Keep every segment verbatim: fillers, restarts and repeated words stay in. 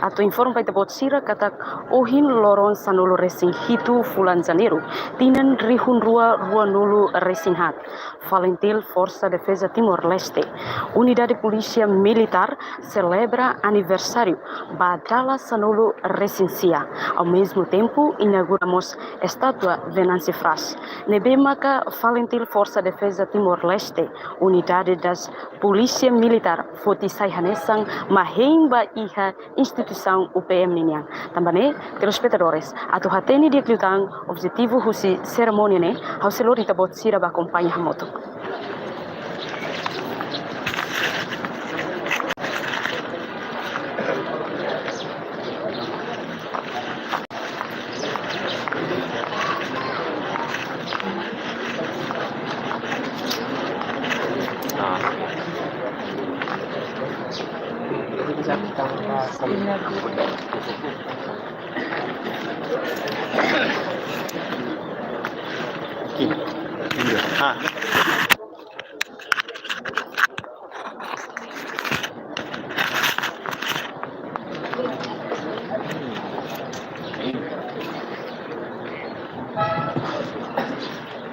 Atu informa ba ita-boot sira katak ohin loron sanulu-resin-hitu fulan Janeiru, tinan rihun rua ruanulu-resin-haat, FALINTIL, Forsa Defeza Timor-Leste, Unidade Polísia Militár, selebra aniversáriu ba dala sanulu-resin-sia. Ao mesmo tempo, inaugura mós estátua Venâncio Frasch. Ne'ebé maka FALINTIL, Forsa Defeza Timor-Leste, Unidade das Polísia Militár, foti sai hanesan mak hein ba iha instituisaun U P M ninian. Tanba ne'e, telespetadores, atu hatene di'ak liután objetivu husi serimónia ne'e, ha'u sei lori ita-boot sira ba akompaña hamutuk.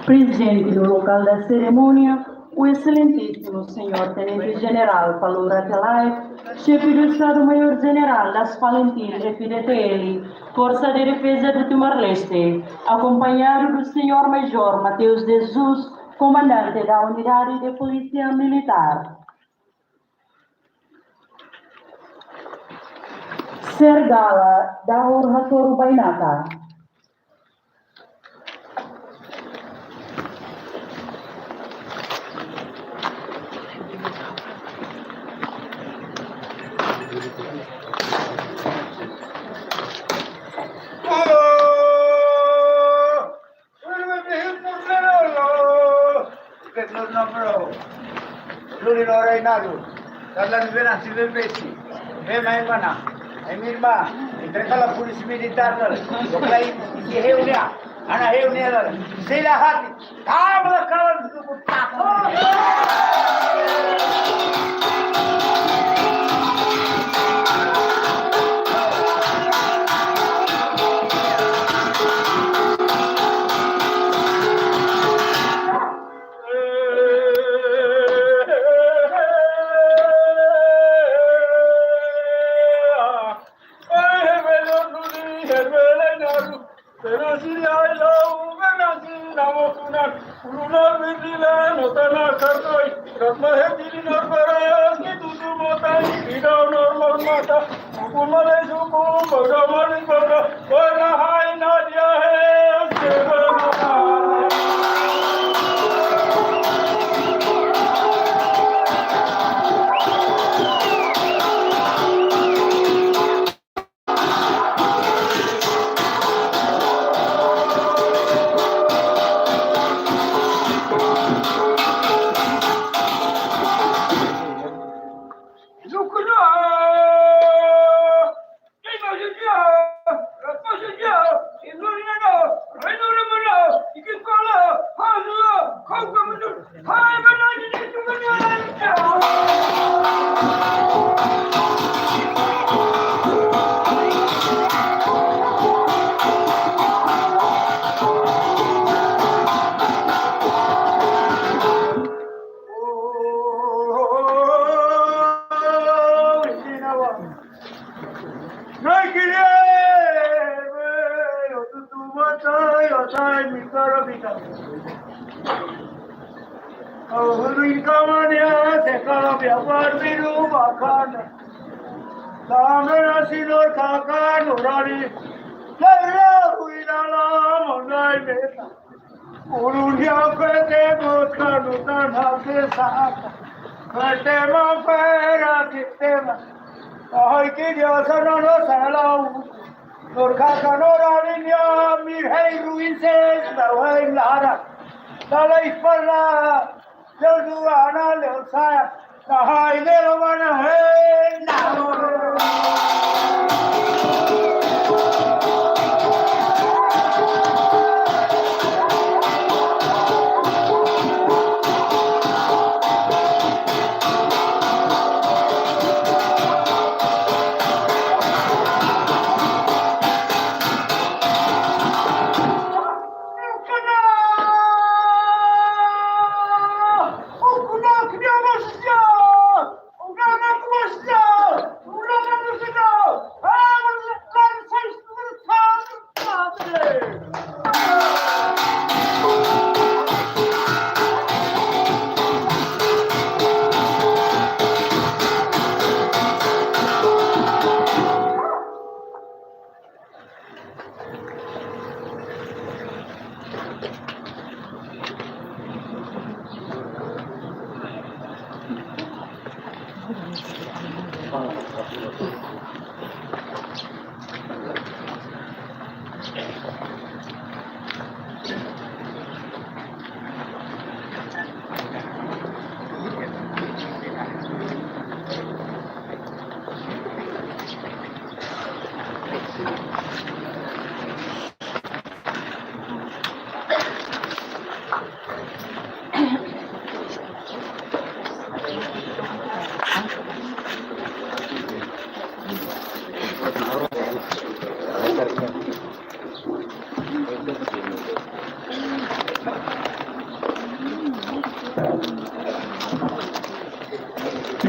Presente no local da cerimónia, o excelentíssimo senhor Tenente General Palu Rate Laek, Chefe do Estado-Maior General das FALINTIL F D T L, Força de Defesa do Timor-Leste, acompanhado do senhor Major Mateus de Jesus, comandante da Unidade de Polícia Militar. Serdala Daur Hatoru Bainaka. Luri no Reinaldo, dalan vena si bebesi, be mai mana, ai mirma, entrega la polísia militár, lo klai, si heunia, ana heunia la, sila hati, tabla kalan suku tako. Nai kiri, eh, yo tutu matai, yo tai mi karabita. Au hulu in kamania, se karabia bar biru bakana. Kamera sinor kaka nurani. Kera huidala monai beta. Ulun dia pete bot kanu tanha ke saaka. Pete ma pera kitema. Ai ke dia sana no salau. Nur kaka no rani dia mir hei ruin se, dau hei lara. Dalai pala. Leu dua ana leu saya. Nahai leu mana hei. Nahai.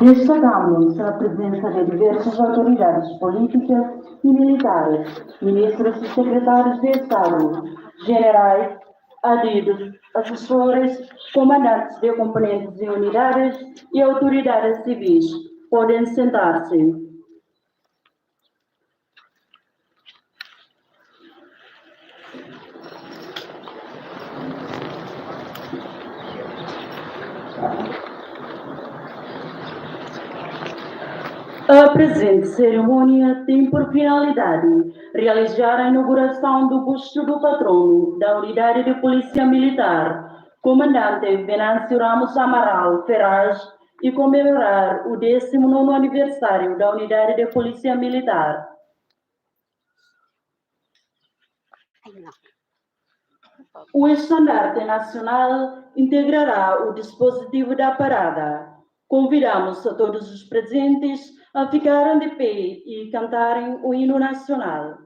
Destakamu sira prezensa de diversas autoridades polítikas i militares, ministrus i sekretárius de Estadu, jenerais, adidos, asesores, komandantes de komponentes i unidades i autoridades sivis podem sentar-se. A presente cerimónia tem por finalidade realizar a inauguração do busto do patrono da Unidade de Polícia Militar, Comandante Venâncio Ramos Amaral Ferraz, e comemorar o décimo nono aniversário da Unidade de Polícia Militar. O estandarte nacional integrará o dispositivo da parada. Convidamos a todos os presentes a ficarem de pé e cantarem o hino nacional.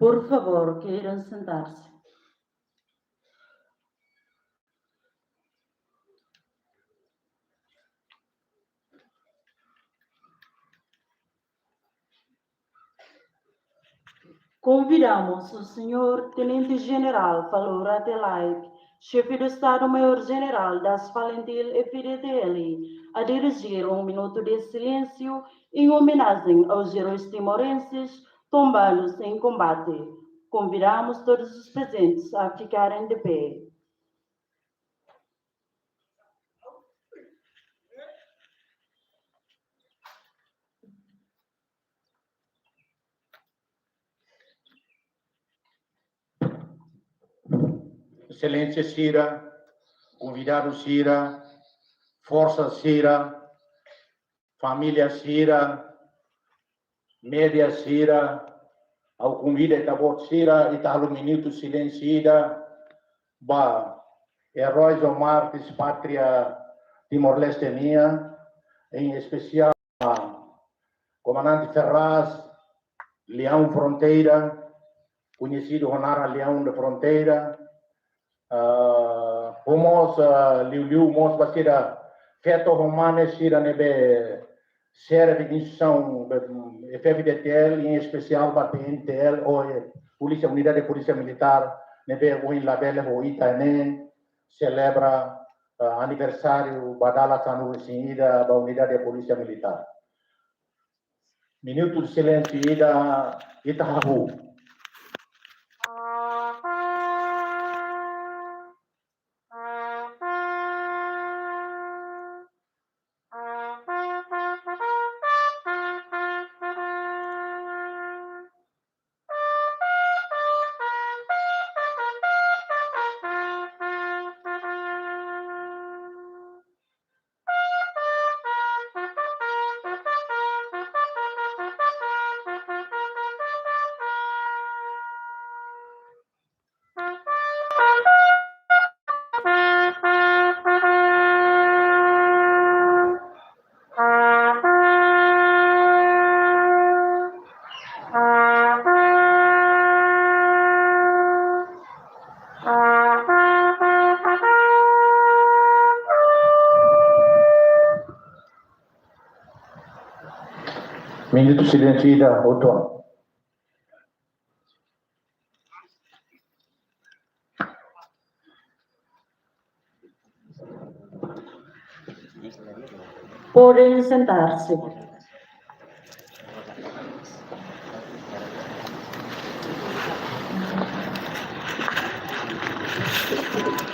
Por favor, queiram sentar-se. Convidamos o senhor Tenente General Falur Rate Laek, Chefe de Estado-Maior-General das FALINTIL F-FDTL, a dirigir um minuto de silêncio em homenagem aos heróis timorenses tombados em combate. Convidamos todos os presentes a ficarem de pé. Exelénsia sira, konvidadu sira, forsa sira, família sira, média sira, ha'u konvida ita-boot sira, ita halo minutu silênsiu ida ba heróis ou mártires pátria Timor-Leste nian, em especial Komandante Ferraz, Leão Fronteira, koñesidu ho naran Leão da Fronteira. Ah, ho mós, ah, liuliu mós ba sira feto ho mane sira ne'ebé sira de instituisaun, be, F-FDTL, em especial ba P N T L, ou, eh, Polísia, Unidade Polísia Militár, ne'ebé ohin labele ho ita ne'e selebra, ah, aniversáriu ba dala sanulu-resin-ida ba Unidade Polísia Militár. Minutu de silênsiu ida, ita hahú. Minutu silênsiu ida, oto. Podem sentar-se.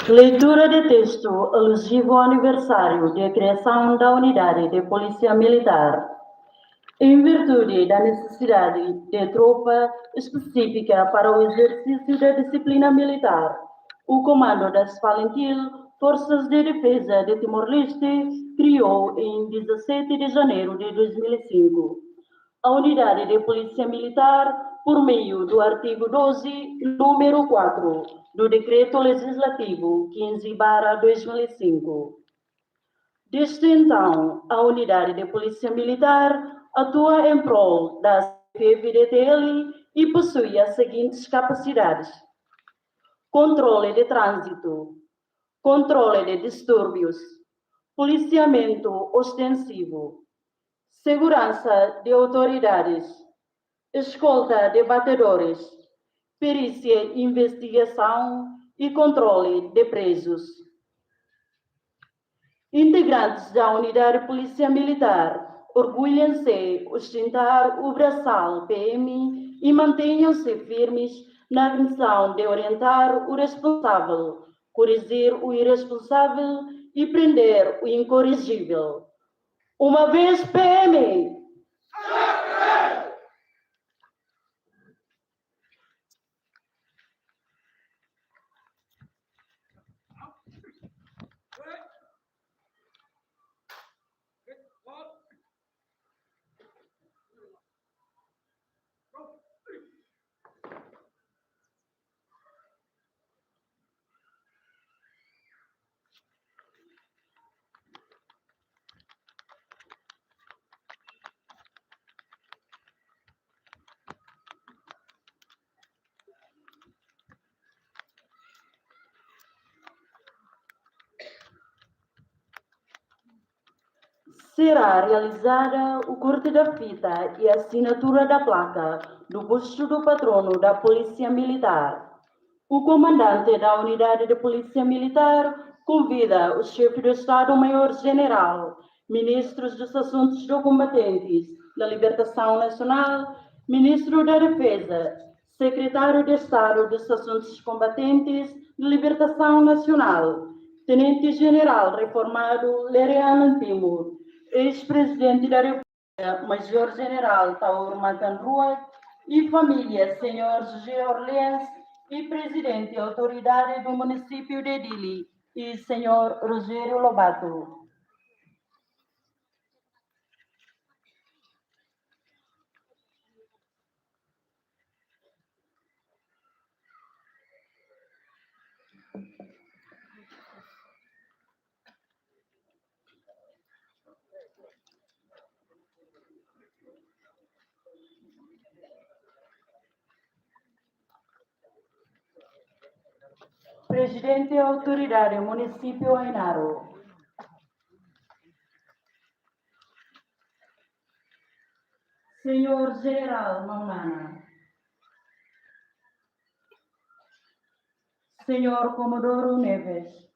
Leitura de texto alusivo ao aniversário de criação da Unidade de Polícia Militar. Em virtude da necessidade de tropa específica para o exercício da disciplina militar, o Comando das FALINTIL, Forças de Defesa de Timor-Leste, criou em dezassete de janeiro de dois mil e cinco a Unidade de Polícia Militar por meio do artigo doze, número quatro, do Decreto Legislativo quinze barra dois mil e cinco. Desde então, a Unidade de Polícia Militar atua em prol da F-FDTL e possui as seguintes capacidades: controle de trânsito, controle de distúrbios, policiamento ostensivo, segurança de autoridades, escolta de batedores, perícia, investigação e controle de presos. Integrantes da Unidade Polícia Militar orgulham-se ostentar o braçal P M e mantenham-se firmes na missão de orientar o responsável, corrigir o irresponsável e prender o incorrigível. Uma vez P M! Será realizada o corte da fita e assinatura da placa do busto do patrono da Polícia Militar. O comandante da Unidade de Polícia Militar convida o Chefe do Estado-Maior-General, Ministros dos Assuntos dos Combatentes da Libertação Nacional, Ministro da Defesa, Secretário de Estado dos Assuntos Combatentes da Libertação Nacional, Tenente-General reformado Lere Alan Timur, eis-presidente da República, Major-General Taur Matan Ruak, e família, Senhor José Orleans, e presidente autoridade do município de Dili, e Senhor Rogério Lobato. Presidente Autoridade Município Ainaro. Senhor General Maulana. Senhor Comodoro Neves.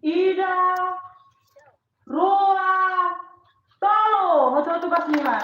Ida, rua, tolu, hotu-hotu ba sira.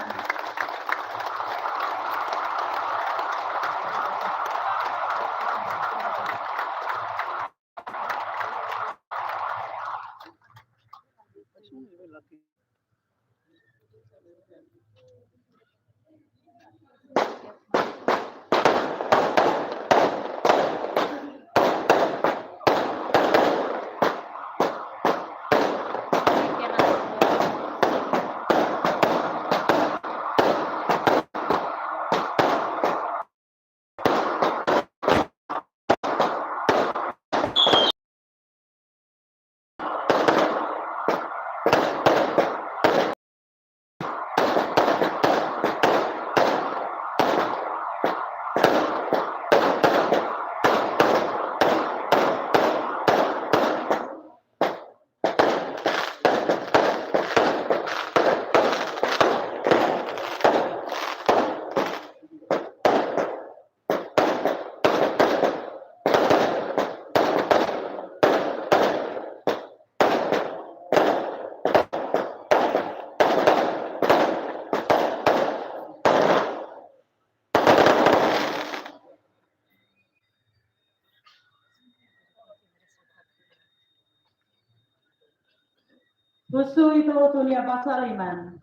Husu ita hotu nia basa liman.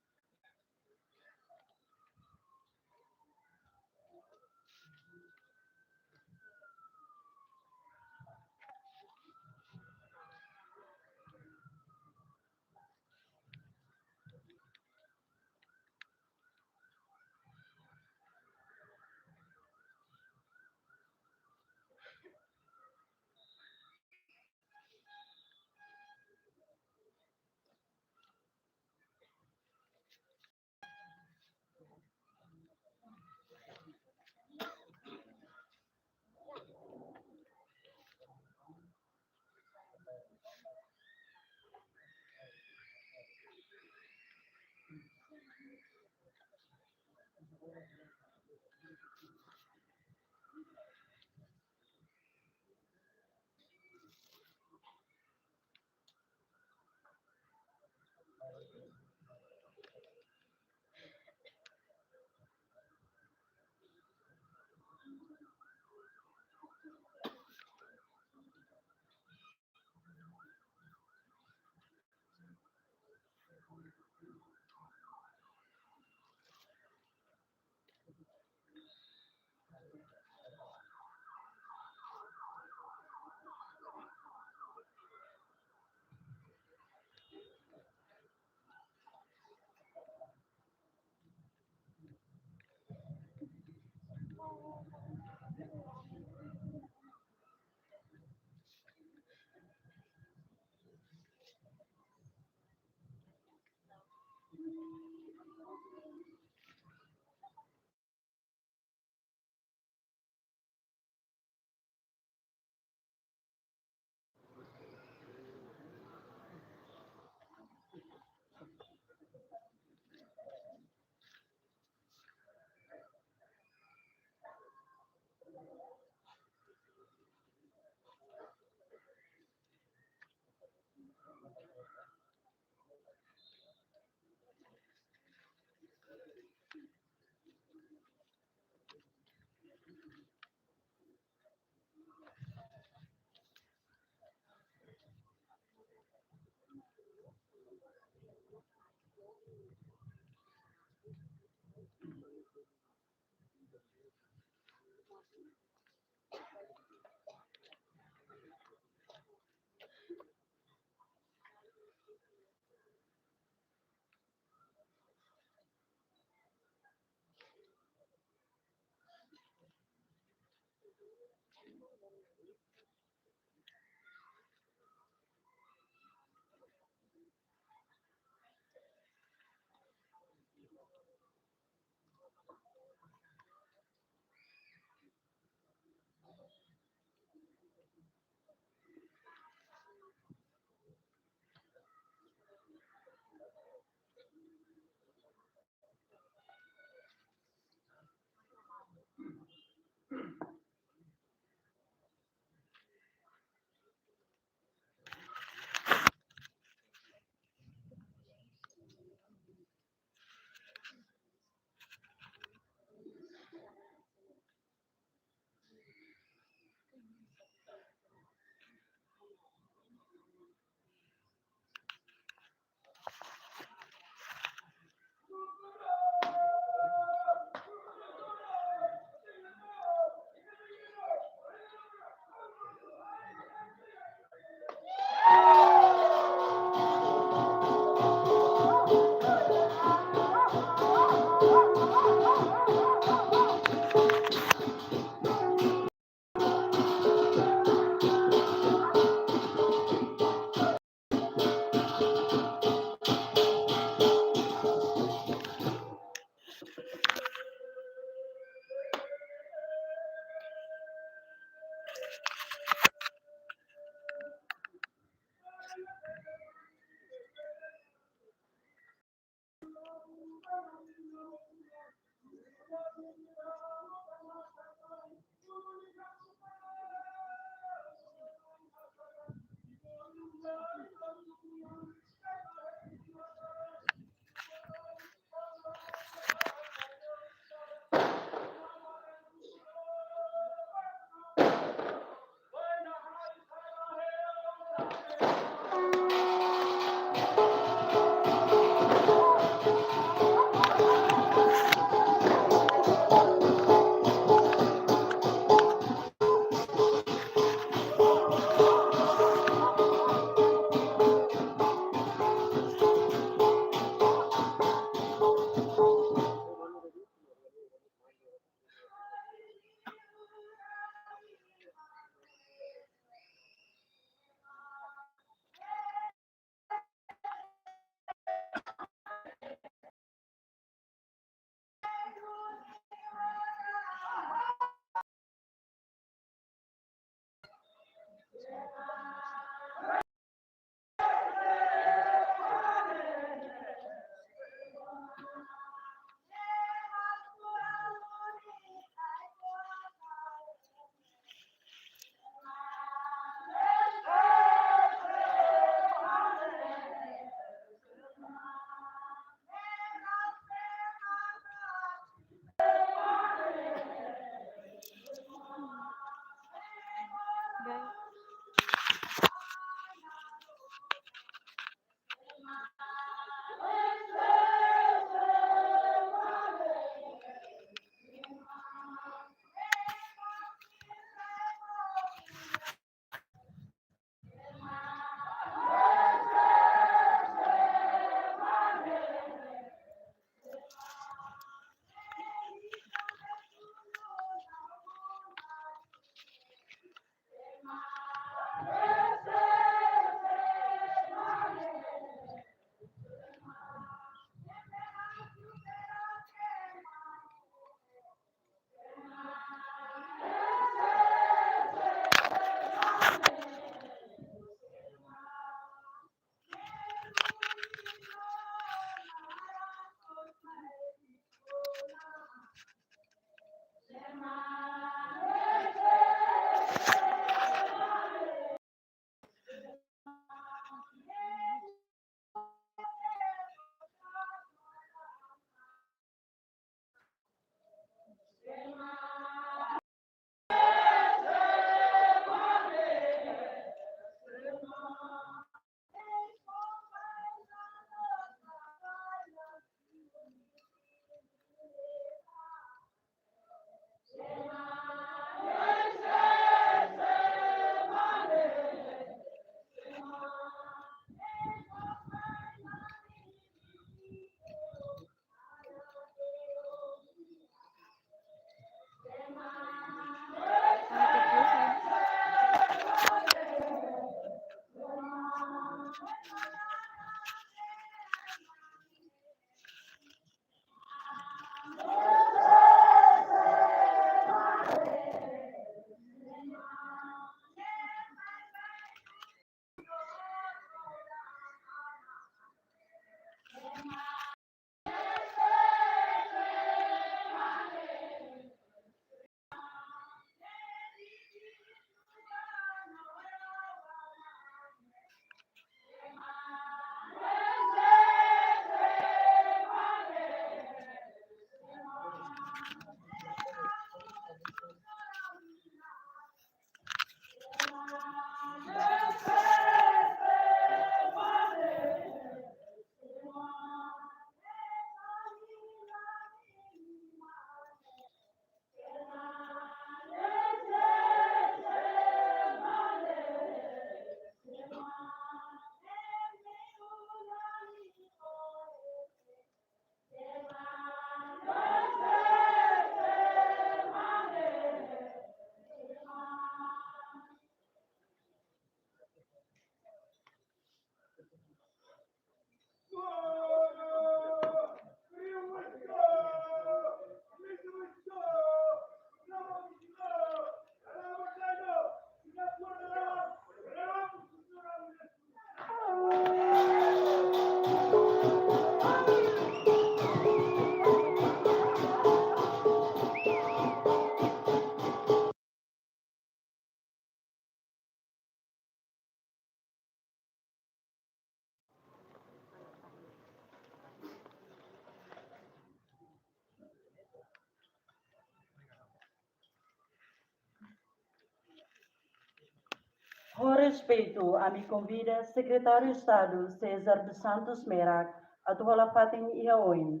respeitu, ami konvida Sekretáriu Estadu César dos Santos Merak atu hola fatin iha oin.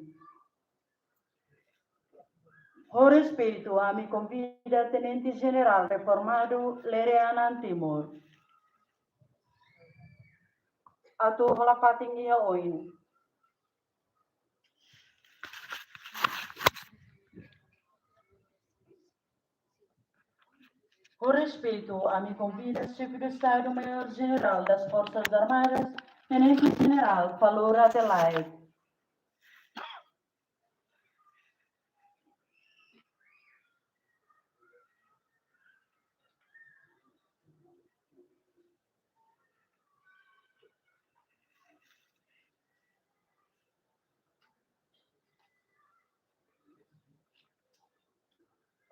Ho respeitu, ami konvida Tenente Jenerál Reformadu Lere Anan Timur atu hola fatin iha oin. Ho respeitu, ami konvida Xefe de Estadu Maior Jenerál das Forças Armadas, Tenente Jenerál Falur Adelaide.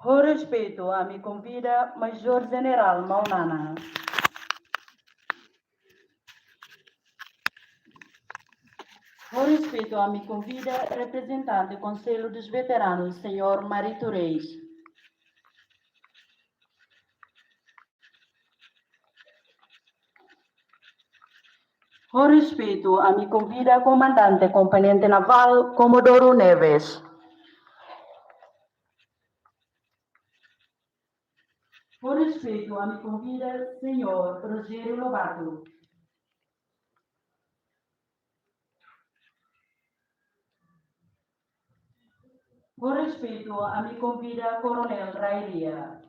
Ho respeitu, ami konvida Majór Jenerál Maunana. Ho respeitu, ami konvida reprezentante Konsellu dos Veteranus, Señór Marito Reis. Ho respeitu, ami konvida Komandante Kompañia Tenente Navál, Comodoro Neves. Ho respeitu, ami konvida Señór Rogério Lobato. Ho respeitu, ami konvida Koronél Rai Lia.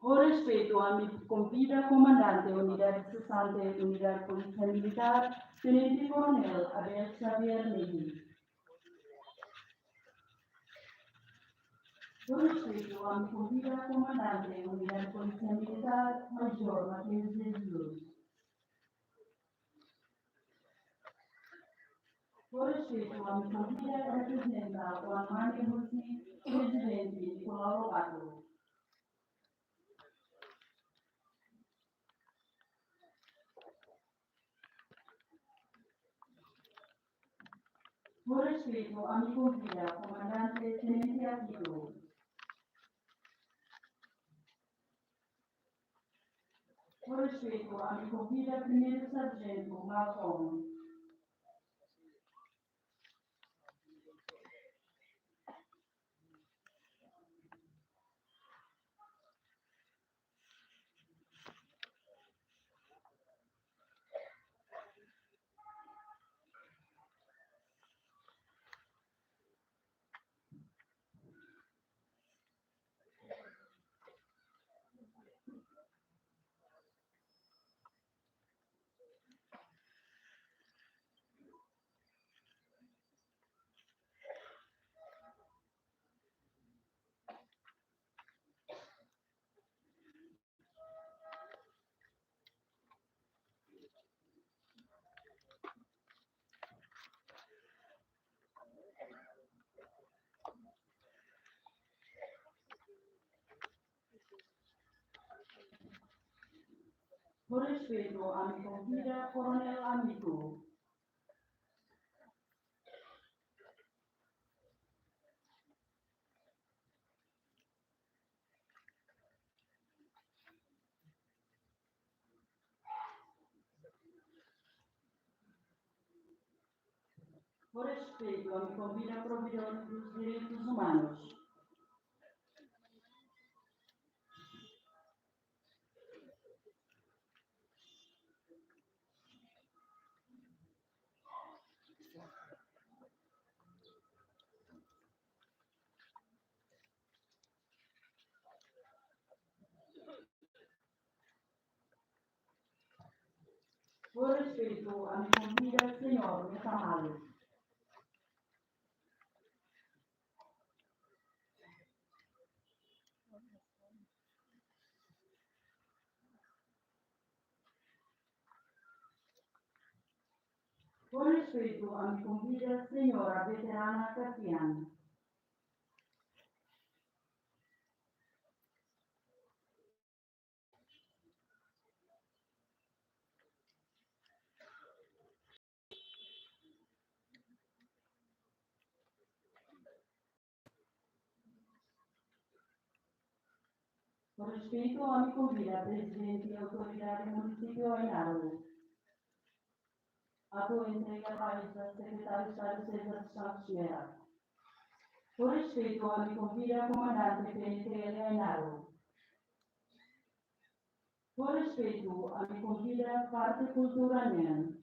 Ho respeitu, ami konvida Komandante Unidade Sesante, Unidade Polísia Militár, Tenente Koronél Abel Xavier Mendes. Ho respeitu, ami konvida Komandante Unidade Polísia Militár, Majór Mateus de Jesus. Ho respeitu, ami konvida reprezenta Oan Mane husi Prezidente Nicolau Lobato. Ho respeitu, ami konvida Komandante Tenente Akito. Ho respeitu, ami konvida Primeiru Sarjentu Malcolm. Ho respeitu, ami konvida Koronél Amito. Ho respeitu, ami konvida Provedór dos Direitos Humanos. Ho respeitu, ami konvida Señór Mesa Malu. Ho respeitu, ami konvida Señora Veterana Kasian. Ho respeitu, ami konvida Prezidente Autoridade Munisípiu Ainaro atu entrega pás ba Sekretáriu Estadu César Santos Meira. Ho respeitu, ami konvida Komandante P N T L Ainaro. Ho respeitu, ami konvida parte kultura nian.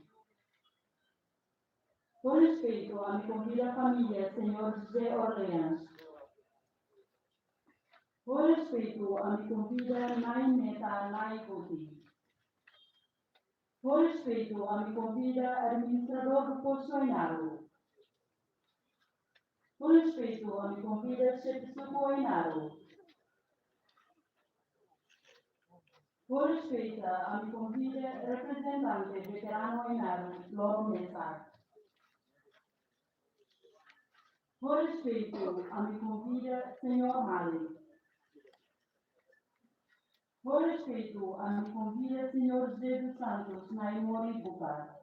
Ho respeitu, ami konvida família Señór José Orleans. Ho respeitu, ami konvida Nai Meta, Nai Guti. Ho respeitu, ami konvida administradór do postu Ainaro. Ho respeitu, ami konvida xefe suku Ainaro. Ho respeitu, ami konvida reprezentante veteranu Ainaro, Loro Mesak. Ho respeitu, ami konvida Señór Mali. Ho respeitu, ami konvida Señór José dos Santos, Nai Mori Buka.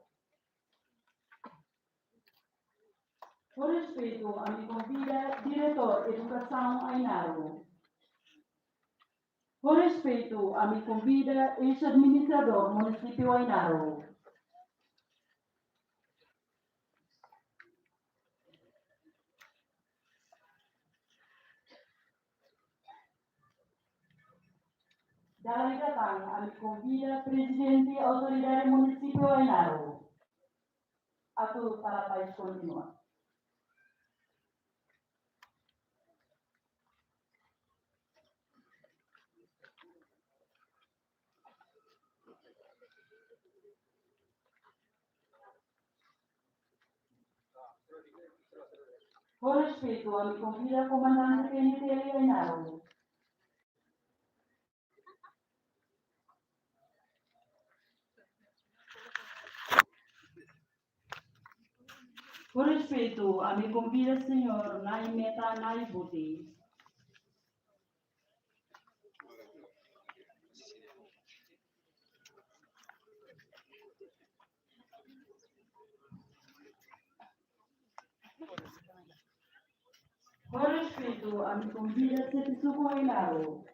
Ho respeitu, ami konvida Diretór Edukasaun Ainaro. Ho respeitu, ami konvida eis-administradór Munisípiu Ainaro. Dala ida tan, ami konvida Prezidente Autoridade Munisípiu Ainaro atu fala pás kontinua. Ho respeitu, ami konvida Komandante P N T L Ainaro. Ho respeitu, ami konvida Señór Nai Meta, Nai Buti. Ho respeitu, ami konvida xefe suku Ainaro.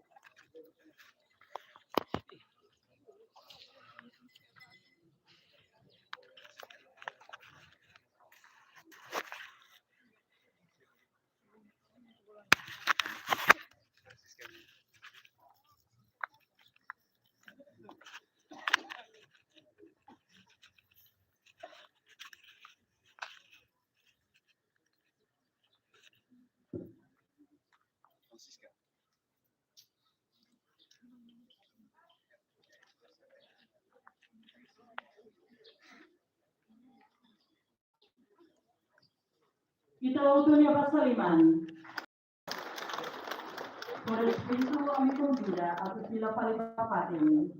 Ita hotu nia basa liman. Ho respeitu, ami konvida atu fila fali ba fatin.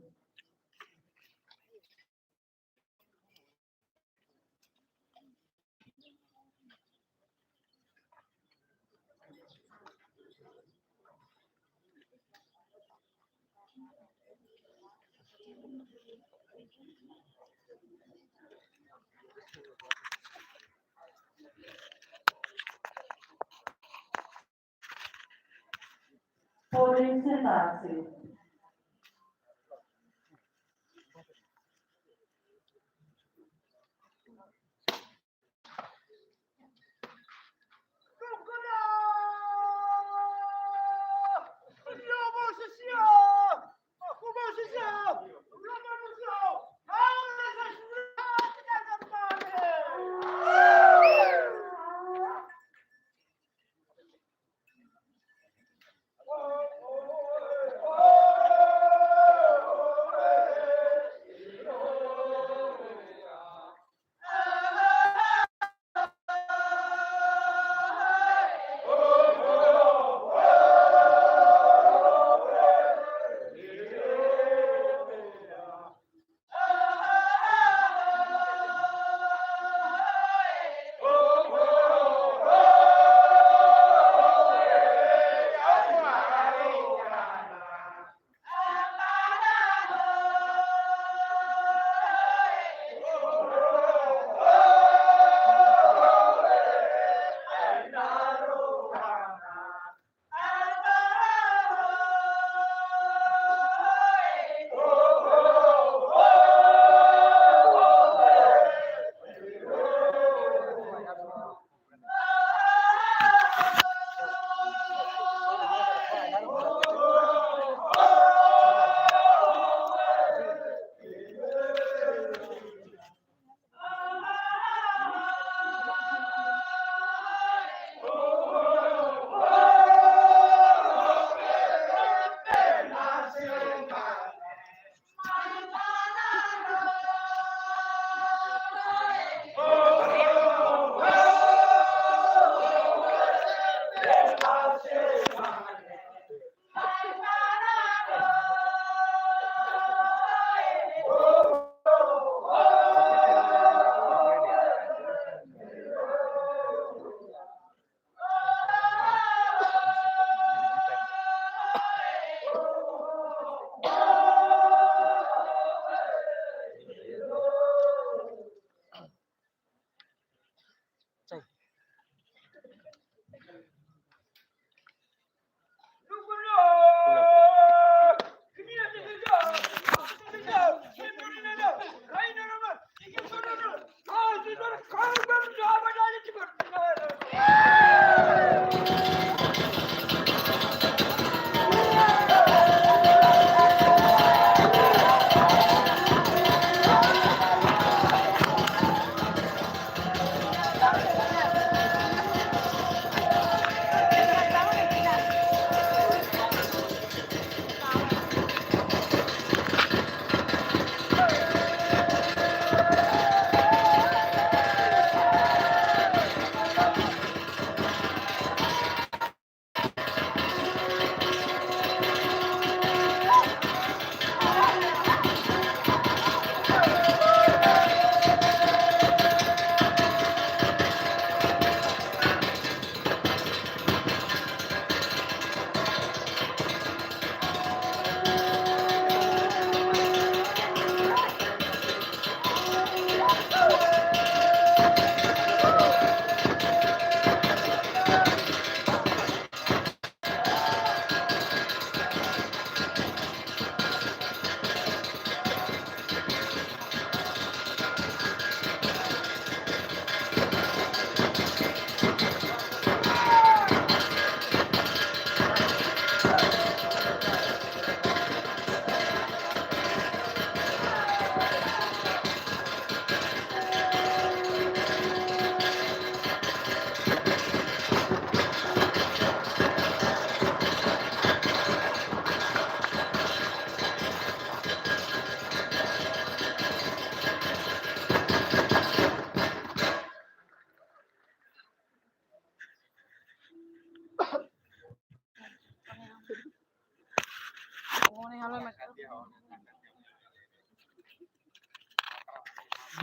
Podem sentar-se.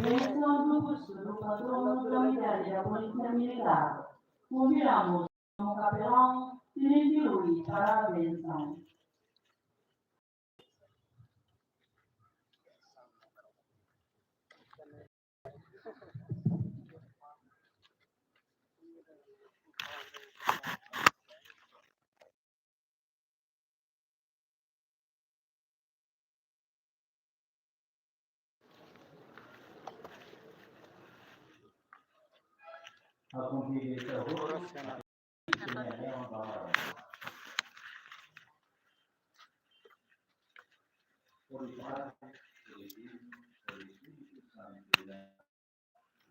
Bensaun do busto do patrono da unidade da Polícia Militar. Convidamos o capelão Tenente Rui para a benção.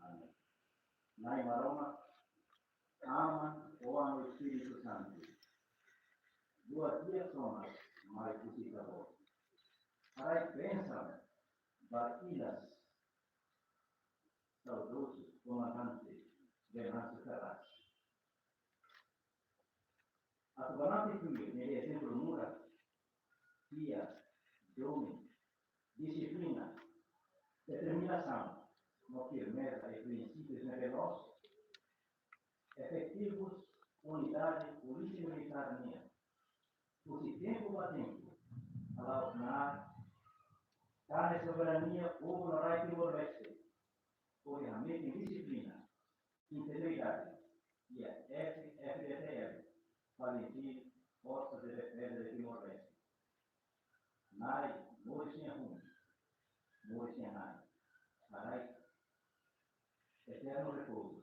Amen. Na'i Maromak, Aman, Oan no Espíritu Santu. Buat di'ak sonas mai husi Ita-Boot. Haraik bensaun ba ilas saudozu komandante Venâncio Ferraz. Atu banati tuir nia ezemplu murak, fiar, domin, dixiplina, determinasaun, no firmeza iha prinsípius ne'ebé loos, efetivu unidade Polísia Militár nian, husi tempu ba tempu, hala'o knaar, tane soberania povu rai Timor-Leste, hodi hametin dixiplina, integridade, iha F-, F D T L, Falintil, Forças de Defesa de Timor-Leste. Na'i, moris nia hun, moris nia na'i, haraik eternu repouzu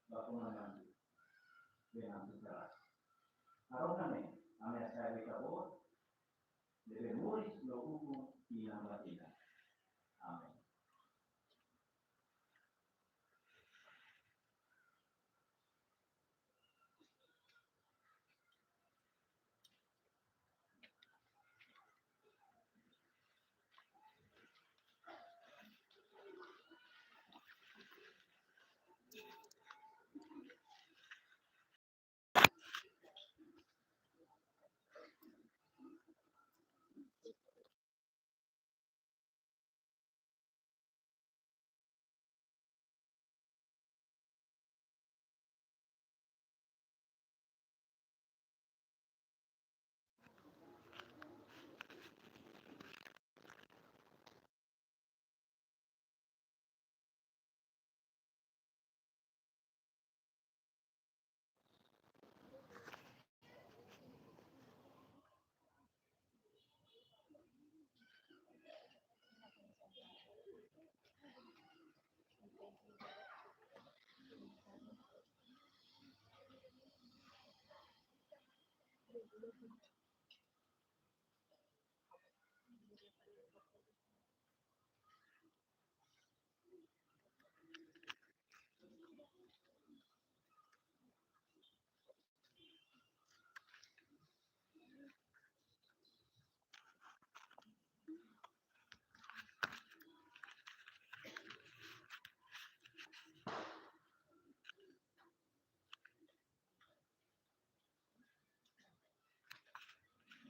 ba komandante Venâncio Ferraz. Harohan ne'e, ami hasai ba Ita-Boot, ne'ebé moris no ukun tinan ba tinan. Amen.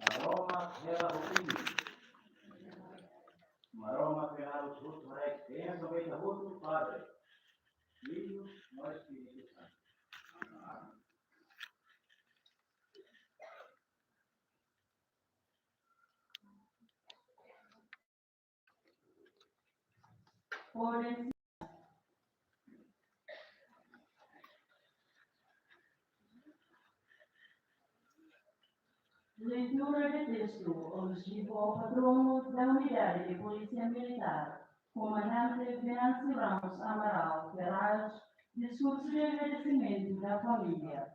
Maromak hela ho imi. Maromak hela ho imi, haraik bensaun ba ita hotu, Padre, Filho no Espíritu Santo. Amen. Leitura de texto, objeto ao patrono da Unidade de Polícia Militar, Comandante Venâncio Ramos Amaral Ferraz, discurso de agradecimento da família.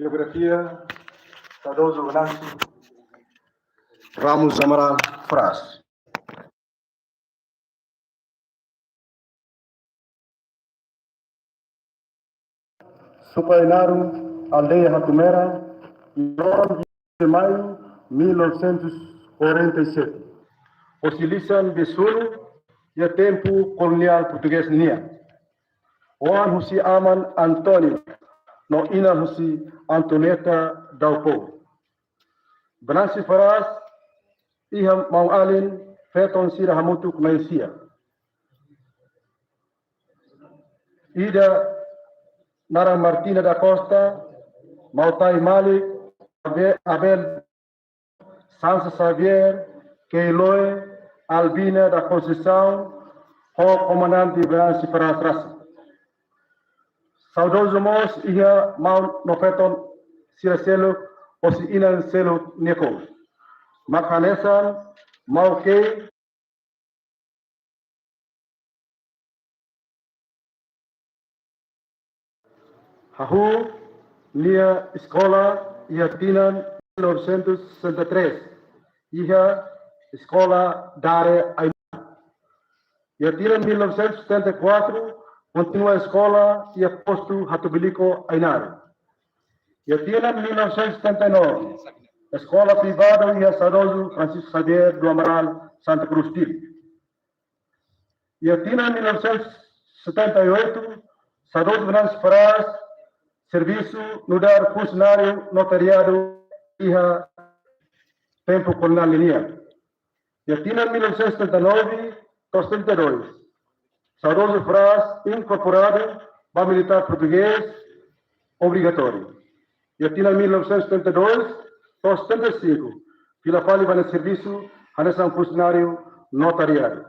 Biografia, saudozu Venâncio, Ramos Amaral Fras. Suku Ainaro, aldeia Hatumera, loron de maio mil novecentos e quarenta e sete. Hosi lisan Besunu, iha tempu koloniál portugés nian. Oan husi aman António, no inan husi Antonieta Dalpou. Venâncio Ferraz, iha maun-alin, feton sira hamutuk na'in-sia. Ida naran Martina da Costa, Mautai Malik, Abe-, Abel, Sansa Xavier, Keiloe, Albina da Conceição, ho komandante Venâncio Ferraz rasik. Saudozu mós iha maun no feton sira seluk, hosi inan seluk nia kotuk. Mak hanesan, maun Kei, hahú nia eskola iha tinan mil novecentos e sessenta e três, iha Eskola Dare Ainaro. Iha tinan mil novecentos e setenta e quatro, kontinua eskola iha postu Hatubuilico Ainaro. Iha tinan mil novecentos e setenta e nove, eskola privadu iha saudozu Francisco Xavier do Amaral, Santa Cruz, Dili. Iha tinan mil novecentos e setenta e oito, saudozu Venâncio Ferraz servisu nu'udar funsionáriu notariadu iha tempu koloniál nian. Iha tinan mil novecentos e setenta e nove to'o setenta e dois, saudozu Ferraz inkorporadu ba militár portugés obrigatóriu. Iha tinan mil novecentos e setenta e dois to'o setenta e cinco, fila fali ba nia servisu hanesan funsionáriu notariadu.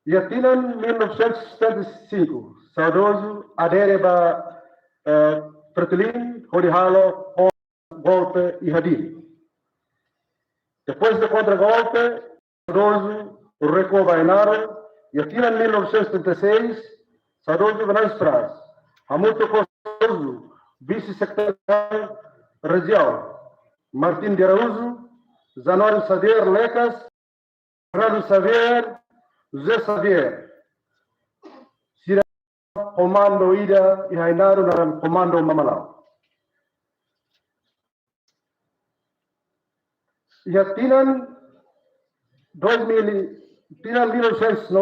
Iha tinan mil novecentos e setenta e cinco, saudozu adere ba, eh, Fretilin, hodi halo golpe iha Dili. Depois de kontra-golpe, saudozu rekua ba Ainaro, iha tinan mil novecentos e setenta e seis, saudozu Venâncio Ferraz, hamutuk ho saudozu vise-sekretáriu rejiaun, Martin de Araújo, Januário Xavier Lecas, Fernando Xavier, José Xavier. Sira komandu ida iha Ainaro naran Komandu Mamalau. Iha tinan dois mil, tinan mil novecentos e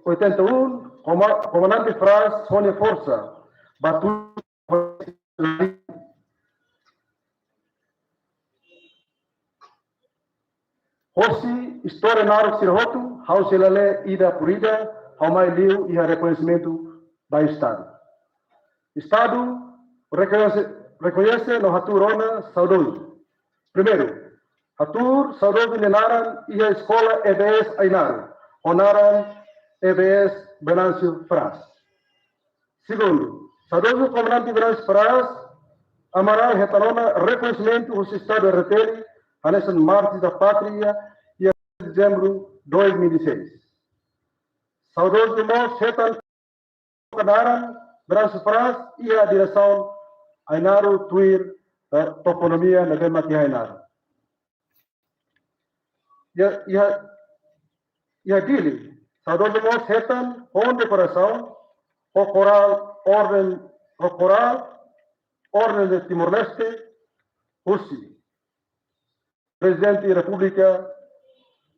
oitenta e um, koma-, komandante Ferraz ho nia forsa batu Hosi istória naruk sira hotu, ha'u sei la lee ida por ida, ha'u mai liu iha rekoñesimentu ba Estadu. Estadu rekoñese, rekoñese no hatuur ona saudozu. Primeiru, hatuur saudozu nia naran iha eskola E B S Ainaro, ho naran E B S Venâncio Ferraz. Segundu, saudozu komandante Venâncio Ferraz Amaral hetan ona rekoñesimentu husi Estadu R T L, hanesan Mártir da Pátria, iha dezembru dois mil e seis. Saudozu mós hetan naran Venâncio Ferraz iha diresaun Ainaro tuir, eh, toponímia ne'ebé mak iha Ainaro. Iha, iha, iha Dili, saudozu mós hetan kondekorasaun ho korál orden, ho korál Orden de Timor-Leste, husi Prezidente Repúblika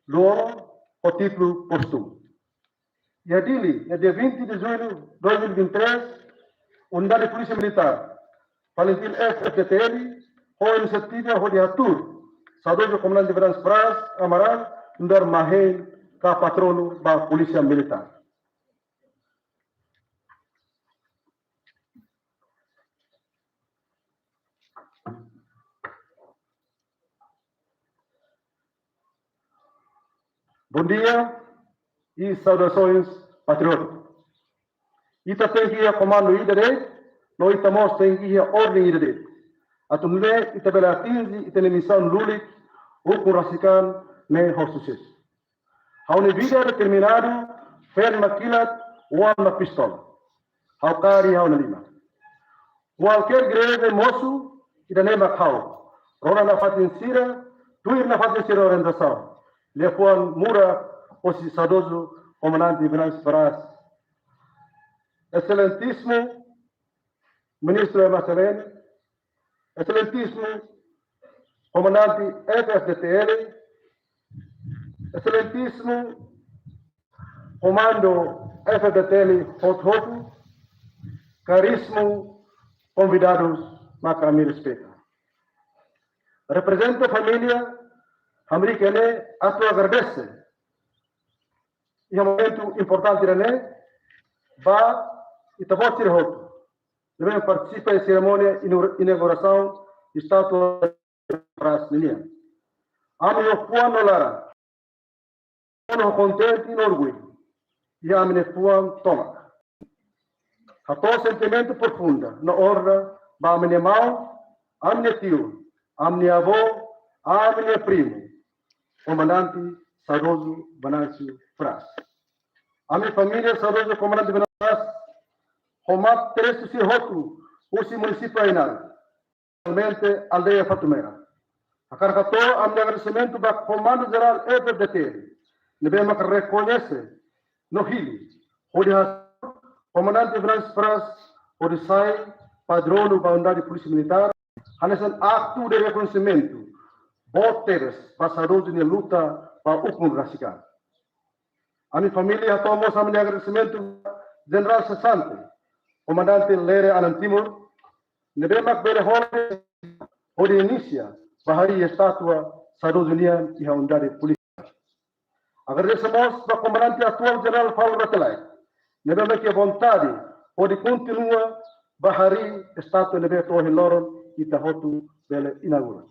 Lú Olo, ho títulu póstumu. Iha Dili, iha dia vinte de julho de dois mil e vinte e três, Unidade Polísia Militár, Falintil F, F D T L, ho inisiativa hodi hatuur saudozu komandante Venâncio Ferraz Amaral nu'udar mahein ka patronu ba Polísia Militár. Bom dia e saudações patrióticas. Ita tenke iha komandu ida de'it, no ita mós tenke iha orden ida de'it, atu nune'e ita bele atinje ita-nia misaun lulik, ukun rasik an ne'e ho susesu. Ha'u-nia vida determinadu, feen mak kilat, oan mak pistola. Ha'u kaer iha ha'u-nia liman. Kualkér greve mosu, ida-ne'e mak ha'u. Rona nafatin sira, Tuir nafatin sira orientasaun, liafuan murak hosi saudozu Komandante Venâncio Ferraz. Exelentísimu Ministru Ema Selene, Exelentísimu Komandante F-FDTL, Exelentísimu Komandu F-FDTL hotu-hotu, karísimu konvidadus maka ami respeita. Reprezenta família, hamriik ne'e atu agradese iha momentu importante ne'e ba ita-boot sira hotu ne'ebé partisipa iha serimónia inu-, inaugurasaun estátua Ferraz ninian. Ami ho fuan no laran, no kontente no orgullu iha ami-nia fuan tomak. Hato'o sentimentu profundu no onra ba ami-nia maun, ami-nia tiu, ami-nia avó, ami-nia primu, Komandante saudozu Venâncio Ferraz. Ami família saudozu Komandante Venâncio Ferraz, ho mate-restu sira hotu, husi munisípiu Ainaro, espesialmente aldeia Fatumera, hakarak hato'o ami-nia agradesimentu ba Komandu Jerál F-FDTL, ne'ebé mak rekoñese no hili hodi hasai Komandante Venâncio Ferraz hodi sai padronu ba Unidade Polísia Militár, hanesan aktu de rekoñesimentu boot tebes ba saudozu nia luta ba ukun rasik an. Ami família hato'o mós ami-nia agradesimentu Jenerál Sesante Komandante Lere Anan Timur, ne'ebé mak bele hola hodi inisia ba harii estátua saudozu nian iha Unidade Polísia. Agradese mós ba Komandante atuál Jenerál Paulo Rate Laek, ne'ebé mak iha vontade hodi kontinua ba harii estátua ne'ebé to'o ohin loron ita hotu bele inaugura.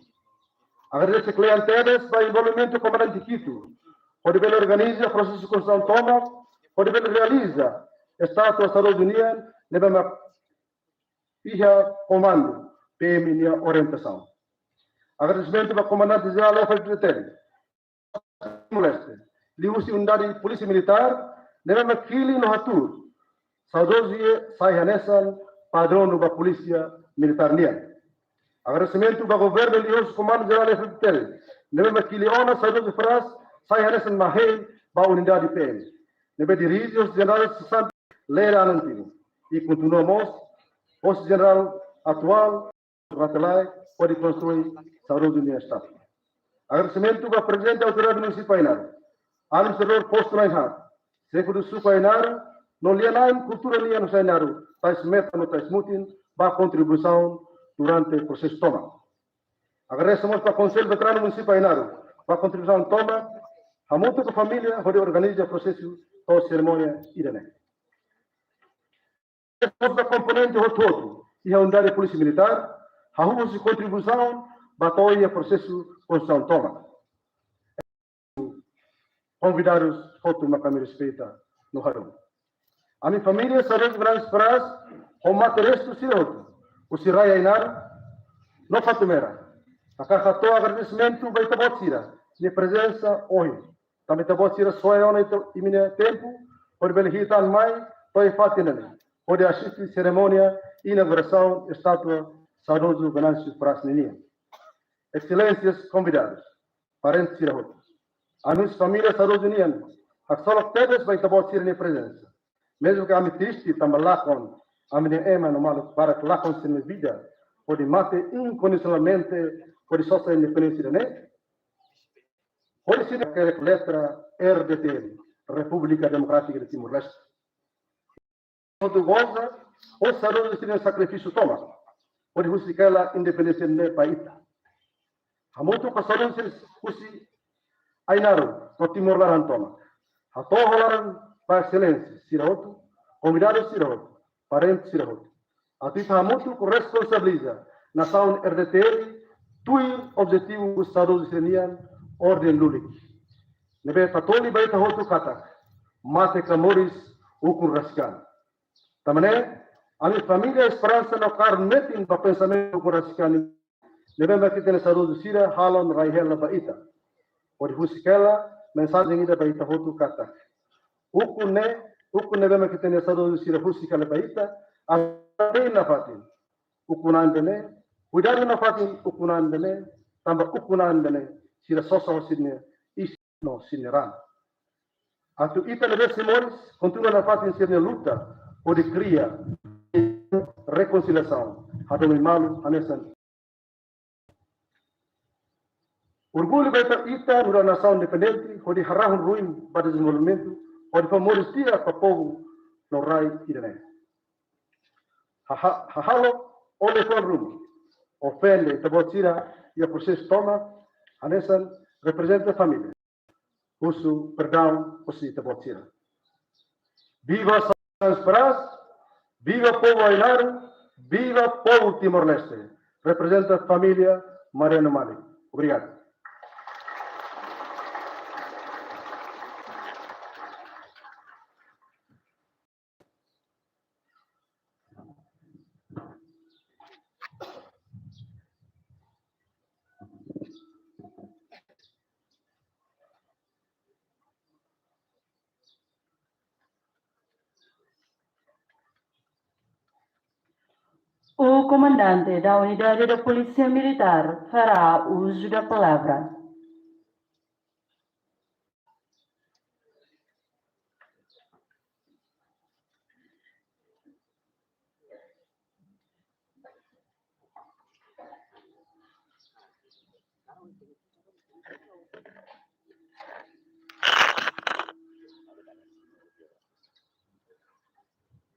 Agradese kle'an tebes ba envolvimentu Komandante Kitu hodi bele organiza prosesu konstrusaun tomak, hodi bele realiza estátua saudozu nian ne'ebé mak iha komandu P M nia orientasaun. Agradesimentu ba Komandante Jerál F-FDTL Timor-Leste, liuhusi Unidade Polísia Militár, ne'ebé mak hili no hatuur saudozu sai hanesan padronu ba Polísia Militár nian. Agradesimentu ba Governu liuhusi Komandu Jerál F-FDTL, ne'ebé mak hili ona saudozu Ferraz sai hanesan mahei ba Unidade P M, ne'ebé dirije hosi Jenerál Sesante Lere Anan Timur, i kontinua mós hosi Jenerál atuál Rate Laek hodi konstrui saudozu nia estátua. Agradesimentu ba Prezidente Autoridade Munisípiu Ainaro, Administradór Postu Na'in Haat, Xefe do Suku Ainaro, no lia-na'in kultura nian husi Ainaro, Tais Metan no Tais Mutin, ba kontribuisaun durante prosesu tomak. Agradese mós ba Konsellu Veteranu Munisípiu Ainaro ba kontribuisaun tomak, hamutuk ho família hodi organiza prosesu to'o serimónia ida-ne'e. Mós ba komponente hotu-hotu iha Unidade Polísia Militár, hahú husi kontribuisaun ba to'o iha prosesu konstrusaun tomak. Konvidadus hotu maka ami respeita no hadomi. Ami família saudozu Venâncio Ferraz, ho mate-restu sira hotu, husi rai Ainaro no Fatumera, hakarak hato'o agradesimentu ba ita-boot sira-nia prezensa ohin. Tanba ita-boot sira soe ona ita, imi-nia tempu hodi bele hi'it an mai to'o iha fatin ne'e, hodi asiste serimónia inaugurasaun estátua saudozu Venâncio Ferraz ninian. Exelénsias, konvidadus, parentes sira hotu. Ami husi família saudozu nian haksolok tebes ba ita-boot sira-nia prezensa. Mezmu ke ami triste tanba lakon ami-nia ema no maluk barak lakon sira-nia vida hodi mate inkondisionalmente hodi sosa independénsia ida-ne'e, hodi sira hakerek letra R D T L, República Democrática de Timor-Leste. Hotu goza ho saudozu sira-nia sakrifísiu tomak hodi husik hela independénsia ne'e ba ita. Hamutuk ho saudozu sira husi Ainaro no Timor laran tomak, hato'o ho laran ba exelénsia sira hotu, konvidadus sira hotu, parentes sira hotu, atu ita hamutuk responsabiliza nasaun R D T L tuir objetivu saudozu sira-nian orden lulik, ne'ebé tatoli ba ita hotu katak mate ka moris ukun rasik an. Tanba ne'e, ami família esperansa no kaer metin ba pensamentu ukun rasik an ne'ebé mak ita-nia saudozu sira hala'o rai hela ba ita, hodi husik hela mensajen ida ba ita hotu katak ukun ne'e, ukun ne'ebé mak ita-nia saudozu sira husik hela ba ita, até nafatin ukun an ida-ne'e, kuidadu nafatin ukun an ida-ne'e, tanba ukun an ida-ne'e sira sosa ho sira-nia isin no sira-nia ran. Atu ita ne'ebé sei moris kontinua nafatin sira-nia luta hodi kria rekonsiliasaun, hadomi malu hanesan. Orgullu ba ita, ita nu'udar nasaun independente, hodi harahun ruin ba dezenvolvimentu, hodi fó moris di'ak ba povu no rai ida-ne'e. Haha-, hahalok, ole fon ruma, ofende ita-boot sira iha prosesu tomak, hanesan reprezenta família. Husu perdaun husi ita-boot sira. Viva São Brás, viva povu Ainaru, viva povu Timor-Leste. Reprezenta família Mariano Malik. Obrigadu. O comandante da Unidade da Polícia Militar fará uso da palavra.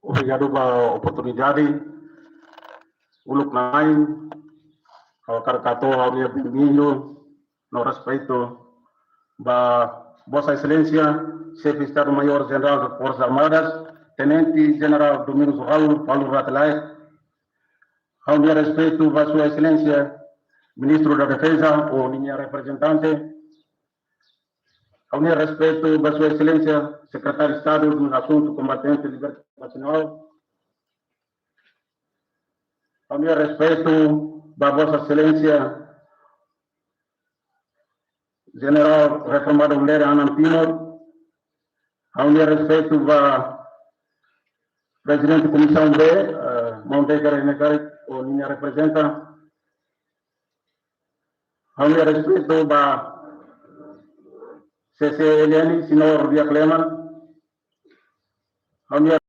Obrigadu ba oportunidade. Uluk nanain, ha'u hakarak hato'o ha'u-nia benvindu no respeitu ba Vossa Exelénsia, Xefe Estadu-Maiór Jenerál das Forças Armadas, Tenente Jenerál Domingos Raul Falur Rate Laek. Ha'u-nia respeitu ba Sua Exelénsia, Ministru da Defeza, ou ninia reprezentante. Ha'u-nia respeitu ba Sua Exelénsia, Sekretáriu Estadu dos Assuntos Combatentes e Libertação Nacional. Ha'u-nia respeitu ba Vossa Exelénsia, Jenerál Reformadu Lere Anan Timur. Ha'u-nia respeitu ba Prezidente Komisaun B, eh, Maun Deker Enekari, ou ninia reprezenta. Ha'u-nia respeitu ba C C L N, Señór Diak Leman. Ha'u-nia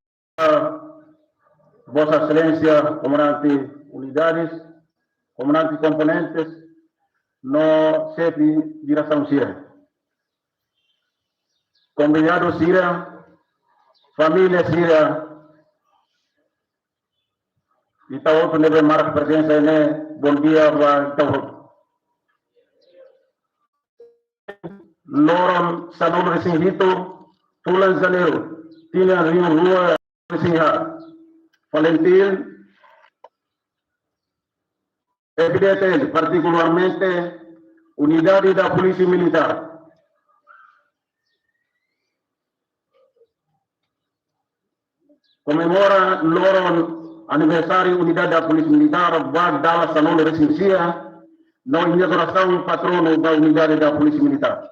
Vossa Exelénsia, Komandante Unidades, Komandante Komponentes, no Xefe Diresaun sira. Konvidadu sira, família sira, ita hotu ne'ebé marka prezensa iha ne'e, bondia ba ita hotu. Loron sanulu-resin-hitu, fulan Janeiru, tinan rihun rua resin-haat. FALINTIL, F-FDTL, partikularmente Unidade da Polícia Militar, komemora loron aniversáriu Unidade da Polícia Militar, ba dala sanulu-resin-sia, no inaugurasaun patronu ba Unidade da Polícia Militar.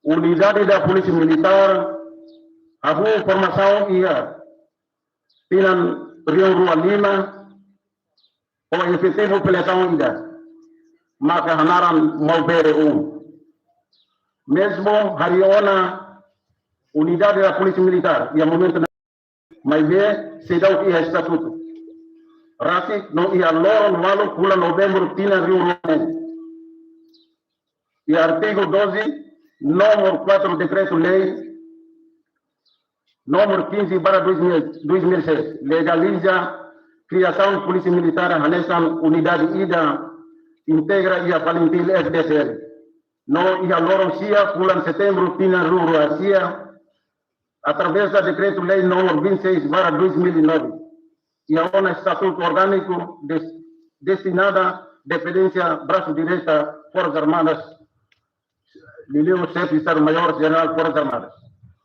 Unidade da Polícia Militar hahú formasaun iha tinan rihun rua lima, ho efetivu pletaun ida, maka hanaran Maubere um. Mezmu harii ona Unidade da Polícia Militar, iha momentu ne'e, maibé seidauk iha estatutu. Rasik no iha loron ualu fulan Novembru tinan rihun rua neen, iha artigu doze, númeru quatro, Dekretu-Lei númeru quinze barra dois mil, dois mil e seis, legaliza kriasaun Polísia Militár hanesan unidade ida integra iha FALINTIL F-FDTL. No iha loron sia, fulan Setembru, tinan rihun rua sia, através da Dekretu-Lei númeru vinte e seis barra dois mil e nove, iha ona estatutu orgániku des-, destinada dependénsia brasu direita Forsas Armadas, liuliu Xefe Estadu-Maiór Jenerál Forsas Armadas,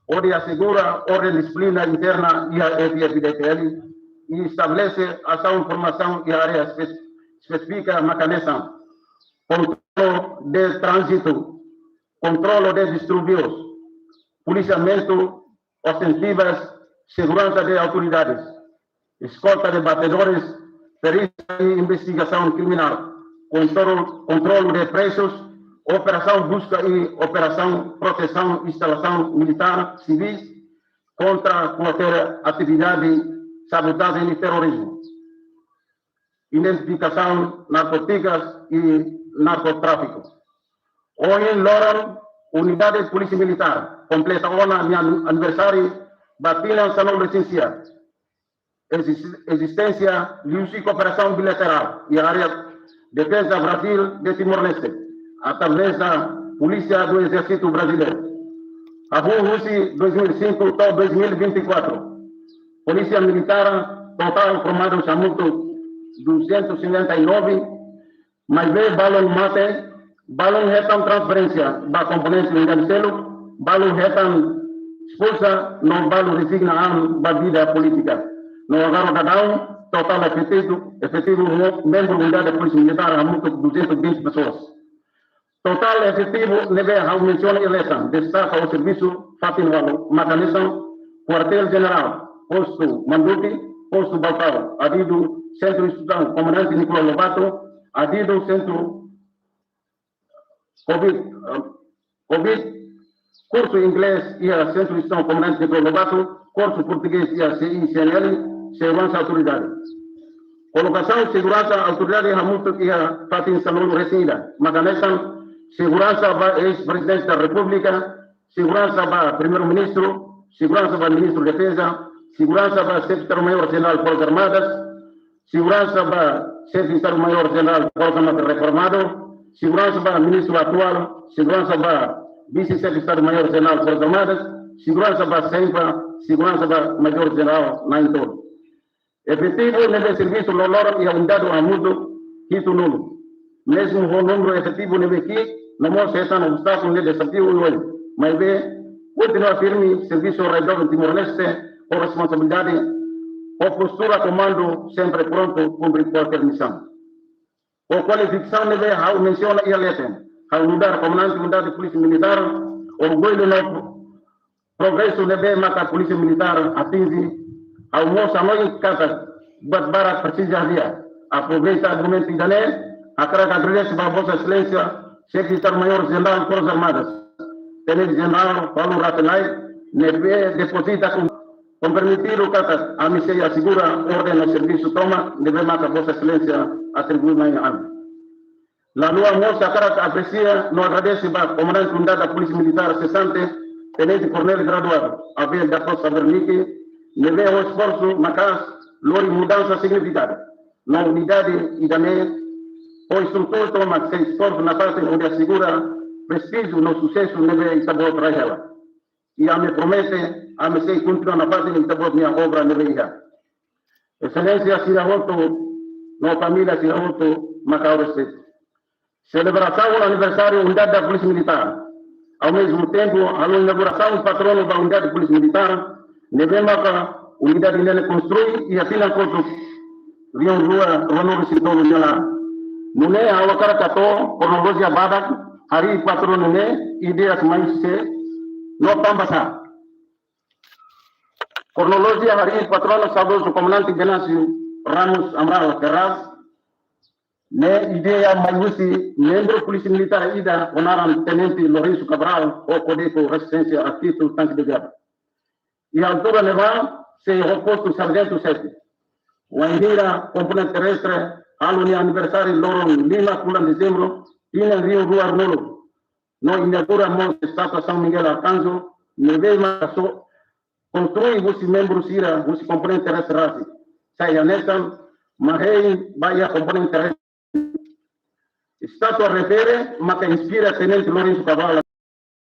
hodi asegura orden dixiplina interna iha F-FDTL, i estabelese asaun formasaun iha área espe-, espesífika, maka hanesan kontrolu de tránzitu, kontrolu de distúrbius, polisiamentu ostentivas, seguransa de autoridades, eskolta de batedores, perísia i investigasaun kriminál, kontrolu, kontrolu de presus, operasaun buska i operasaun protesaun instalasaun militár sivis kontra kualkér atividade sabotajen i terrorizmu, identifikasaun narkótikas i narkotráfiku. Ohin loron, Unidade Polísia Militár kompleta ona nia aniversáriu ba tinan sanulu-resin-sia ezis-, ezisténsia liuhusi kooperasaun bilaterál iha área defeza Brazil de Timor-Leste, através da Polícia do Exército Brasileiro. Hahú husi dois mil e cinco to'o dois mil e vinte e quatro, Polísia Militár totál formadu hamutuk duzentos e cinquenta e nove, maibé balun mate, balun hetan transferénsia ba komponente unidade seluk, balun hetan espulsa no balun rezigna an ba vida polítika. No agora daudaun, totál efetivu, efetivu mo-, membru unidade Polísia Militár hamutuk duzentos e vinte pessoas. Totál efetivu ne'ebé ha'u mensiona iha letra, destaka ho servisu fatin ualu, maka hanesan Kuartél Jenerál, Postu Mandupi, Postu Baucau, adidu Sentru Instrusaun Komandante Nicolau Lobato, adidu Sentru Covid, eh, Covid, kursu inglés iha Sentru Instrusaun Komandante Nicolau Lobato, kursu portugés iha C I C N L, seguransa autoridade. Kolokasaun seguransa autoridade hamutuk iha fatin sanulu-resin-ida, maka hanesan seguransa ba eis-Prezidente da Repúblika, seguransa ba Primeiru-Ministru, seguransa ba Ministru Defeza, seguransa ba Xefe Estadu-Maiór Jenerál Forsas Armadas, seguransa ba Xefe Estadu-Maiór Jenerál Forsas Armadas reformadu, seguransa ba Ministru atuál, seguransa ba Vise-Xefe Estadu-Maiór Jenerál Forsas Armadas, seguransa ba CENFA, seguransa ba Majór Jenerál na'in-tolu. Efetivu ne'ebé servisu loroloron iha unidade hamutuk hitunulu. Mezmu ho númeru efetivu ne'ebé ki'ik, no mós hetan obstákulu no dezafiu oioin. Maibé, kontinua firme, servisu rai doben Timor-Leste, ho responsabilidade, ho postura komandu sempre prontu kumpre kualkér misaun. Ho kualifikasaun ne'ebé ha'u mensiona iha leten, ha'u nu'udar Komandante Unidade Polísia Militár, orgullu no progresu ne'ebé maka Polísia Militár atinje, ha'u mós hanoin katak buat barak presiza hadi'a. Aproveita momentu ida-ne'e, hakarak agradese ba Vossa Exelénsia, Xefe Estadu-Maiór Jenerál Forsas Armadas, Tenente Jenerál Paulo Ratelais, ne'ebé depozita kom-, komprometidu katak ami sei asegura orden no servisu tomak ne'ebé maka Vossa Exelénsia atribui mai ami. Lalua mós hakarak apresia no agradese ba Komandante Unidade da Polísia Militár sesante, Tenente Koronél Graduadu Abel da Costa Wernicke, ne'ebé ho esforsu maka'as lori mudansa signifikadu. No unidade ida-ne'e ho estrutura tomak sei esforsu nafatin hodi asegura prestíjiu no susesu ne'ebé Ita-Boot rai hela. I ami promete, ami sei kontinua nafatin Ita-Boot nia obra ne'ebé iha. Exelénsia sira hotu no família sira hotu, maka ha'u respeitu. Selebrasaun aniversáriu Unidade da Polísia Militár. Ao mesmo tempo, halo inaugurasaun patronu ba Unidade da Polísia Militár, ne'ebé maka unidade ne'e konstrui iha tinan kotuk rihun rua ruanulu-resin-tolu nia laran. Nune'e ha'u hakarak hato'o kronolojia badak harii patronu ne'e, ideias mai husi sé no tanbasá. Kronolojia harii patronu saudozu Komandante Venâncio Ramos Amaral Ferraz, ne'e ideia mai husi membru Polísia Militár ida ho naran Tenente Lourenço Cabral, ho kódigu rezisténsia aktivu tanque de guerra. Iha altura ne'ebá sei ho postu sarjentu xefe. Wainhira komponente terrestre halo nia aniversáriu loron lima fulan dezembru, tinan rihun rua ruanulu, no inaugura mós estátua São Miguel Arcanjo, ne'ebé maka konstrui husi membru sira husi komponente terrestre rasik. Sai hanesan mak hein ba iha komponente terrestre. Estátua refere maka inspira Tenente Lourenço Cabral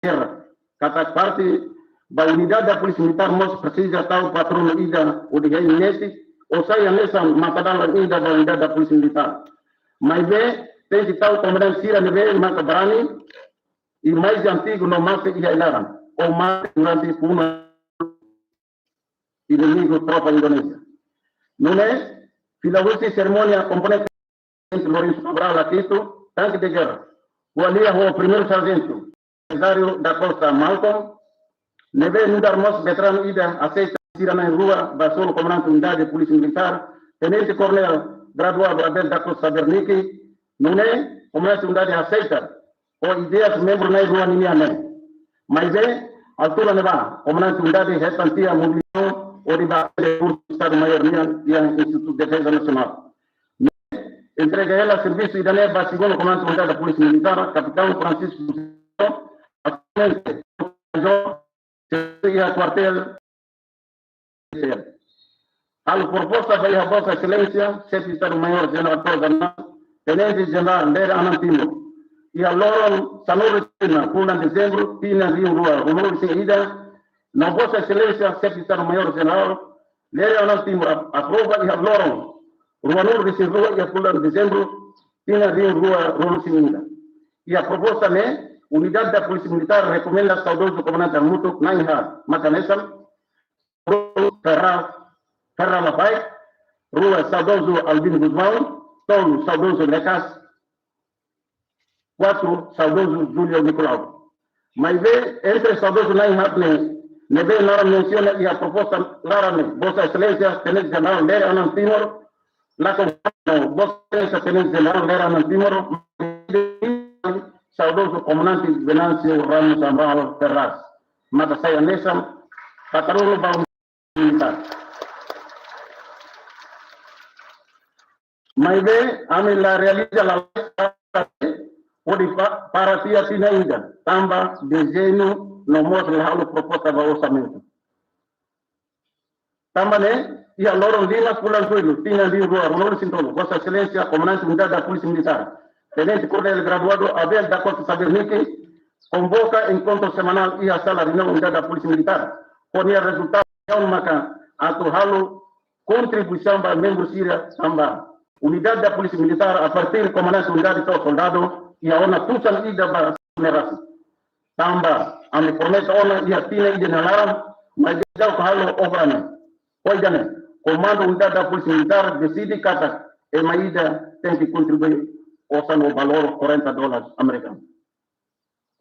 guerra. Katak parte ba Unidade da Polísia Militár mós presiza tau patronu ida hodi hein netik, ou sai hanesan matadalan ida ba Unidade da Polísia Militár. Maibé, tenke tau komandante sira ne'ebé maka barani, i mais antigu no mate iha ai-laran, ou mate durante funu inimigu tropa Indonézia. Nune'e, fila husi serimónia komponente Lourenço Cabral Aquito, tanque de guerra, ko'alia ho Primeiru Sarjentu Cesário da Costa Malcolm, ne'ebé nu'udar mós veteranu ida, aseita sira na'in-rua ba solu Komandante Unidade Polísia Militár, Tenente Koronél Graduadu Abel da Costa Wernicke, nune'e Komandante Unidade aseita ho ideias membru na'in-rua ninian ne'e. Maibé, altura ne'ebá, Komandante Unidade hetan tiha mobilizasaun hodi bá Estadu-Maiór nian iha Institutu Defeza Nasionál. Entrega hela servisu ida-ne'e ba Segundu Komandante Unidade da Polísia Militár, Kapitaun Francisco, atualmente iha kuartél. Halo proposta ba iha Vossa Exelénsia Xefe Estadu-Maiór Jenerál Tropa Nasionál, Tenente Jenerál Lere Anan Timur, iha loron sanulu-resin-lima fulan Dezembru, tinan rihun rua ruanulu-resin-ida, no Vossa Exelénsia Xefe Estadu-Maiór Jenerál Lere Anan Timur ap-, aprova iha loron ruanulu-resin-rua iha fulan Dezembru, tinan rihun rua ruanulu-resin-ida. Iha proposta ne'e, Unidade da Polísia Militár rekomenda saudozu Komandante Hamutuk na'in-haat maka hanesan: Ferra, Ferra Labai; rua, saudozu Albino Gusmão; tolu, saudozu Lecas; kuatru, saudozu Júlio Nicolau. Maibé, entre saudozu na'in-haat ne'e, ne'ebé naran mensiona iha proposta laran ne'e, Vossa Exelénsia Tenente Jenerál Lere Anan Timur, la konkorda, Vossa Exelénsia Tenente Jenerál Lere Anan Timur, saudozu Komandante Venâncio Ramos Amaral Ferraz, maka sai hanesan patrono ba Unidade. Maibé, ami la realiza la hodi pa-, para tiha tinan ida, tanba dezeñu no mós la halo proposta ba orsamentu. Tanba ne'e, iha loron lima fulan Jullu, tinan rihun rua ruanulu-resin-tolu, Vossa Exelénsia Komandante Unidade da Polísia Militár, Tenente Kordel Graduadu Abel da Costa Xavier Miki, konvoka enkontru semanál iha sala reuniaun Unidade da Polísia Militár, ho nia rezultadu maka atu halo kontribuisaun ba membru sira tanba Unidade da Polísia Militár, a partir komandante unidade to'o soldadu, iha ona tusan ida ba generasi. Tanba, ami promete ona iha tinan ida nia laran, maibé daudauk halo obra ne'e. Ho ida-ne'e, Komandu Unidade da Polísia Militár deside katak ema ida tenke kontribui osan ho valór quarenta dólares amerikanu.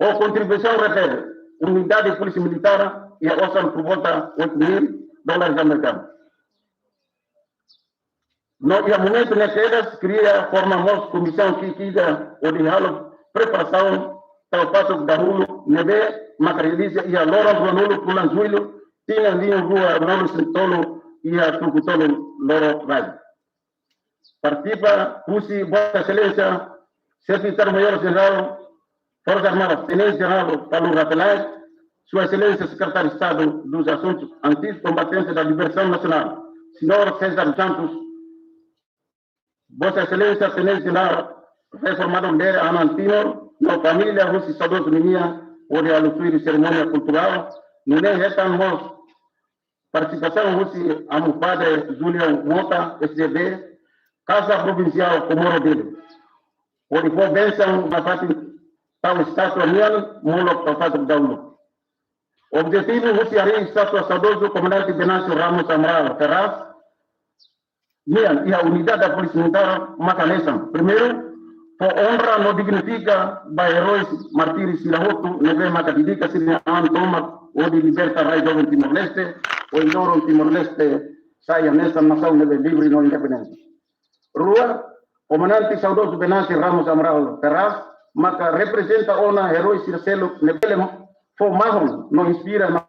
Ho kontribuisaun refere, Unidade Polísia Militár iha osan por volta oito mil dólares amerikanu. No iha momentu ne'e kedas kria, forma mós komisaun ki'ik ida hodi halo preparasaun tau fatuk dahuluk ne'ebé maka realiza iha loron ruanulu fulan Jullu, tinan rihun rua ruanulu-resin-tolu iha tuku tolu Loro Rai. Partisipa husi Vossa Exelénsia Xefe Estadu-Maiór Jenerál Forsas Armadas, Tenente Jenerál Paulo Rafelaes, Sua Exelénsia Sekretáriu Estadu dos Asuntus Antigos Combatentes da Libertação Nacional, Señór César Santos, Vossa Exelénsia Tenente Jenerál Reformadu Lere Anan Timur, no família husi saudozu ninian, hodi halo tuir serimónia kulturál, nune'e hetan mós partisipasaun husi Amu Padre Julio Mota, S J B, Kasa Provinsiál Comoro Dili, hodi fó bensaun nafatin tau estátua nian, molok tau fatuk dahuluk. Objetivu husi harii estátua saudozu Komandante Venâncio Ramos Amaral Ferraz nian iha Unidade da Polícia Militar maka hanesan: primeiru, fó onra no dignifika ba eróis mártires sira hotu ne'ebé maka dedika sira-nia an tomak hodi liberta rai doben Timor-Leste, hodi loron Timor-Leste sai hanesan nasaun ne'ebé livre no independente. Rua, Komandante saudozu Venâncio Ramos Amaral Ferraz maka reprezenta ona erói sira seluk ne'ebé bele fó mahon no inspira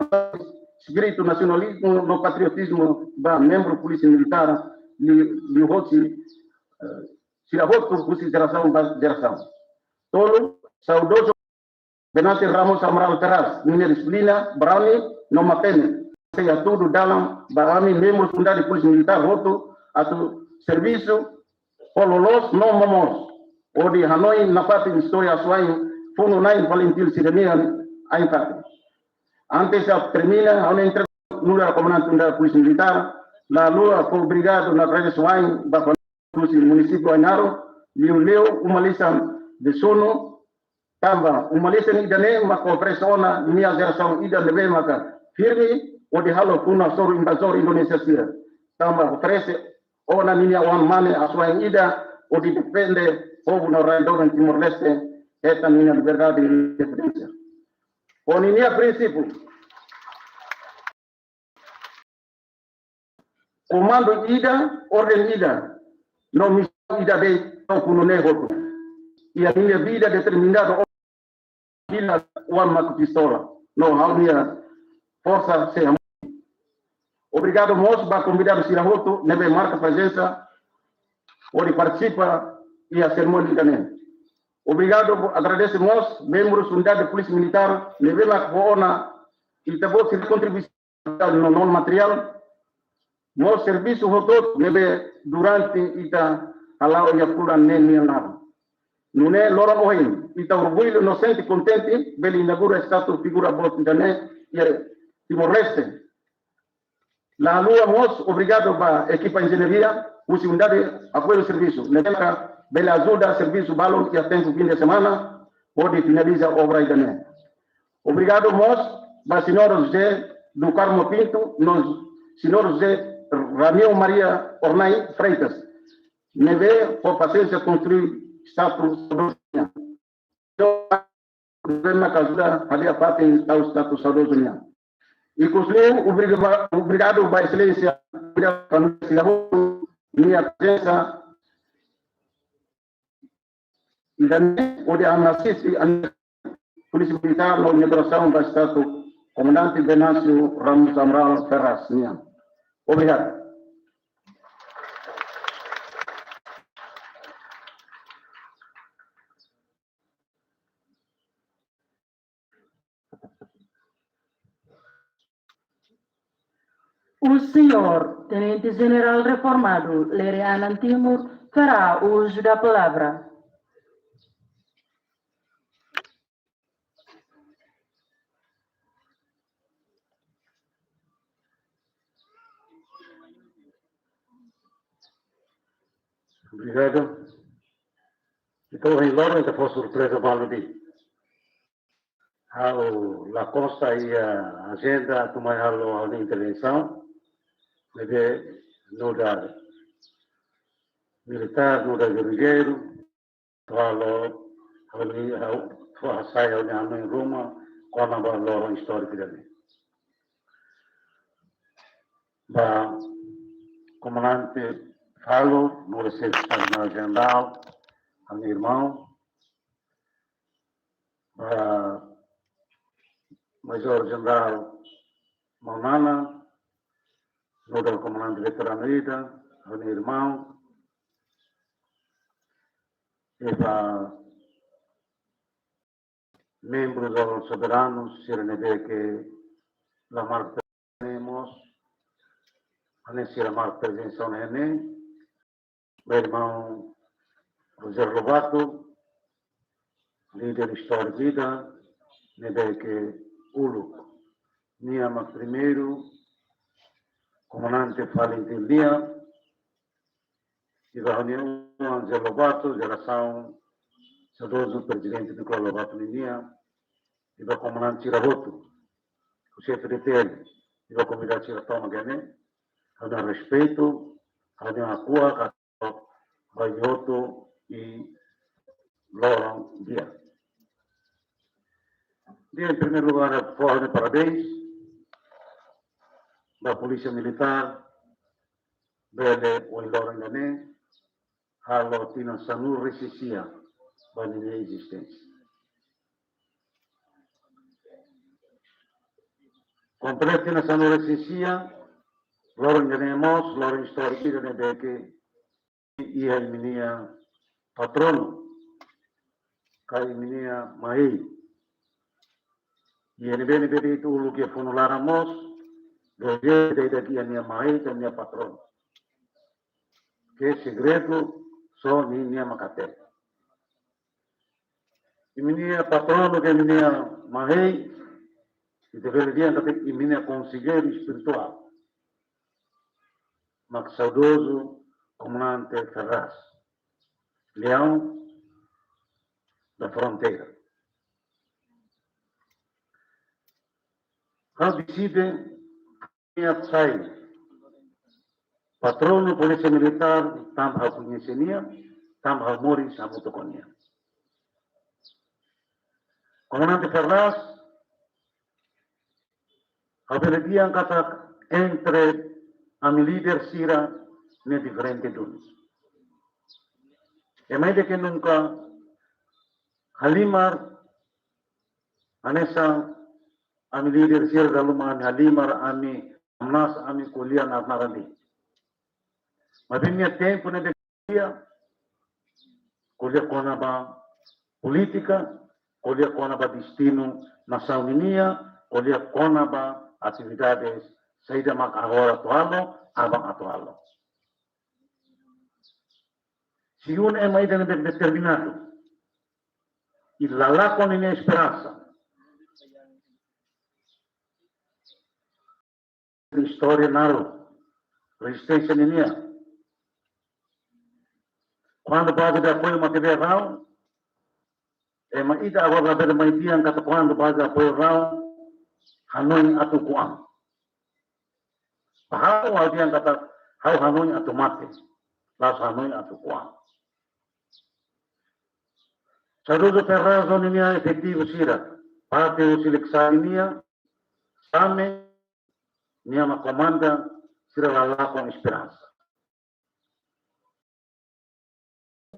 espíritu nasionalizmu no patriotizmu ba membru Polísia Militár, li-, liuhosi, eh, sira hotu husi jerasaun ba jerasaun. Tolu, saudozu Venâncio Ramos Amaral Ferraz ninia dixiplina, brani no matenek sei hatudu dalan ba ami membru Unidade Polísia Militár hotu atu servisu ho loloos no momoos, hodi hanoin nafatin istória asuwa'in funu-na'in Falintil sira-nian ain-fatin. Antes atu termina, ha'u-nia entrega nu'udar Komandante Unidade Polísia Militár, la haluha fó obrigadu no agradesimentu wa'in ba husi munisípiu Ainaro, liuliu uma lisan Dexunu, tanba uma lisan ida-ne'e maka oferese ona ninia jerasaun ida ne'ebé maka firme hodi halo funu hasoru invazór Indonézia sira. Tanba oferese ona ninia oan-mane asuwa'in ida hodi defende povu no rai doben Timor-Leste, hetan ninia liberdade no independénsia. Ho ninia prinsípiu, komandu ida, orden ida, no misaun ida de'it to'o funu ne'e hotu. Iha ninia vida determinadu fila, oan mak pistola. No ha'u-nia forsa sei hamosu. Obrigadu mós ba konvidadu sira hotu ne'ebé marka prezensa hodi partisipa iha serimónia ida-ne'e. Obrigadu, agradese mós membru Unidade Polísia Militár ne'ebé mak fó ona ita-boot sira kontribuisaun no, no materiál, no servisu hotu ne'ebé durante ita hala'o iha fulan neen nian laran. Nune'e loron ohin, ita orgullu no sente kontente bele inaugura estátua figura boot ida-ne'e iha Timor-Leste. La haluha mós obrigadu ba ekipa enjeñaria husi Unidade Apoiu Servisu, ne'ebé bele ajuda servisu balun iha tempu fim de semana, hodi finaliza obra ida-ne'e. Obrigadu mós ba señór José do Carmo Pinto, no señór José Ramiro Maria Ornai Freitas, ne'ebé ho pasiénsia konstrui estátua saudozu nian. Ne'ebé mak ajuda hadi'a fatin tau estátua saudozu nian. Ikusliu, obriga-, obrigadu ba Exelénsia, obrigadu ba família sira hotu, nia prezensa ida-ne'e, hodi asiste, ami Polísia Militár, no inaugurasaun ba estátua Komandante Venâncio Ramos Amaral Ferraz nian. Obrigadu. O senhor Tenente General Reformado Lere Anan Timur fará uso da palavra. Obrigadu. Entaun, ohin loron ita fó surpreza balu de'it. Ha'u la konsta iha ajenda atu mai halo ha'u-nia intervensaun, maibé nu'udar militár, nu'udar gerrilleiru, halo, ha'u-nia, ha'u, ha'u hasai ha'u-nia hanoin ruma kona-ba loron istóriku ida-ne'e. Ba Komandante Falo, nu'udar Xefe Estadu-Maiór Jenerál, ha'u-nia irmaun, ba Majór Jenerál Maunana, nu'udar komandante veteranu ida, ha'u-nia irmaun, i ba membru do soberanu sira ne'ebé ke la marka mós, hanesan sira marka prezensa ona ne'e, ba irmaun Rogério Lobato, líder istóriku ida, ne'ebé ke uluk nia mak primeiru komandante fali Inti Lilian, i ba ha'u-nia oan José Lobato, jerasaun saudozu Prezidente Nicolau Lobato ninia, i ba komandante sira hotu, husi F-FDTL, i ba komandante sira tomak iha ne'e, ha'u-nia respeitu, ha'u-nia hakuak ba imi hotu i loron di'ak. Di'ak, em primeiro lugar, ha'u fó ha'u-nia parabéns ba Polísia Militár, bele ohin loron ida-ne'e halo tinan sanulu-resin-sia ba ninia ezisténsia. Kompleta tinan sanulu-resin-sia, loron ida-ne'e mós loron istóriku ida ne'ebé ke iha imi-nia patronu, ka imi-nia mahei. Iha ne'ebé-ne'ebé de'it uluk iha funu laran mós, gaje de'it iha nia mahei, ka nia patronu. Ke segredu só ninia mak hatene. Imi-nia patronu, ke imi-nia mahei, ita bele dehan katak imi-nia konselleiru espirituál mak saudozu Komandante Ferraz, Leão da Fronteira. Ha'u deside nia sai patronu Polísia Militár, tanba ha'u koñese nia, tanba ha'u moris hamutuk ho nia. Komandante Ferraz, ha'u bele dehan katak entre ami líder sira ne'e diferente duni. Ema ida ke nunka halimar Hanesan ami líder sira dala ruma ami halimar, ami hamnasa, ami ko'alia naran-naran de'it. Maibé nia tempu ne'ebé ko'alia, ko'alia kona-ba polítika, ko'alia kona-ba destinu nasaun nian, ko'alia kona-ba atividades saida mak agora atu halo, aban atu halo. Se ema ida ne'ebé determinadu, i la lakon ninia esperansa, istória naruk rezisténsia nian. Kuandu baze de apoiu matebian rau, ema ida agora labele mai dehan katak kuandu baze de apoiu rau, hanoin atu kuan. Ba ha'u, ha'u dehan katak ha'u hanoin atu mate, la'ós hanoin atu kuan. Saudozu Ferraz ho ninia efetivu sira, parte husi Lixari nian, Same, nia mak komanda, sira la lakon esperansa.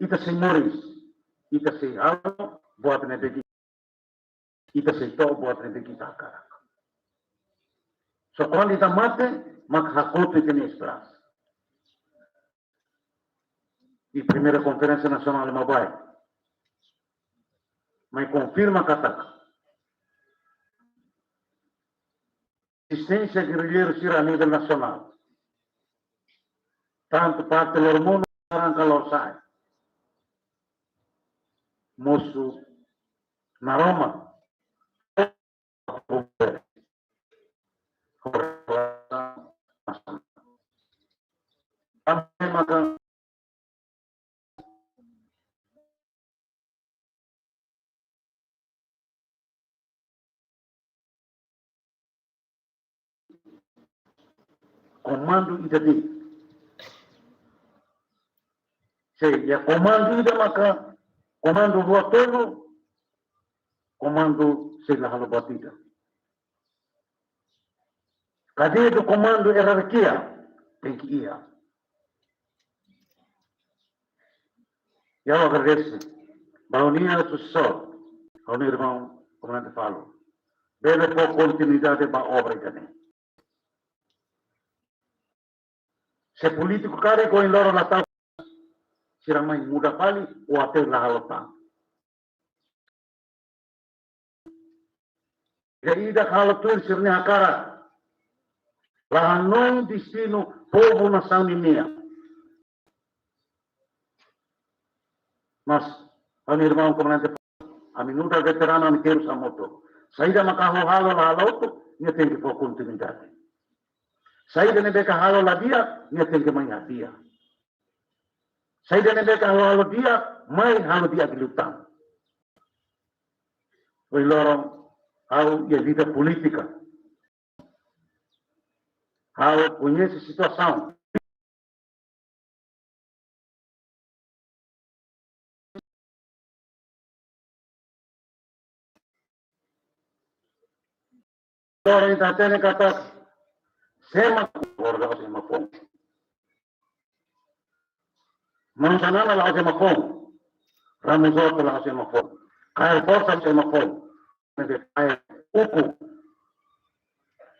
Ita sei moris, ita sei halo buat ne'ebé ita, ita sei to'o buat ne'ebé ita hakarak. Só kuandu ita mate, mak hakotu ita-nia esperansa. I primeira konferénsia nasionál mak bá, mai konfirma katak rezisténsia gerrilleiru sira a nivel nasionál, tantu parte Loromonu, Barranca, Lorosa'e, mosu naroman. Tanba ne'e maka komandu ida de'it. Se iha komandu ida maka komandu rua tolu, komandu sei la halo buat ida. Kadeia do komandu, ierarkia, tenke iha. I ha'u agradese ba ha'u-nia susesór, ha'u-nia irmaun Komandante Falur, bele fó kontinuidade ba obra ida-ne'e. Se polítiku karik ohin loron la tau, sira mai muda fali, ou até la halo tan. Ida-idak halo tuir sira-nia hakarak. La hanoin destinu povu nasaun nian. Mas, ami irmaun komandante, ami nu'udar veteranu, ami terus hamutuk. Saida maka ha'u halo la halo hotu, nia tenke fó kontinuidade. Saida ne'ebé ke halo la di'ak, nia tenke mai hadi'a. Saida ne'ebé ke ha'u halo di'ak, mai halo di'ak liután. Ohin loron, ha'u iha vida polítika. Ha'u koñese situasaun. Loron ita hatene katak sé mak, agora la'ós ema foun. Maun Xanana la'ós ema foun. Ramos Horta la'ós ema foun. Kaer forsa la'ós ema foun. Ne'ebé kaer ukun,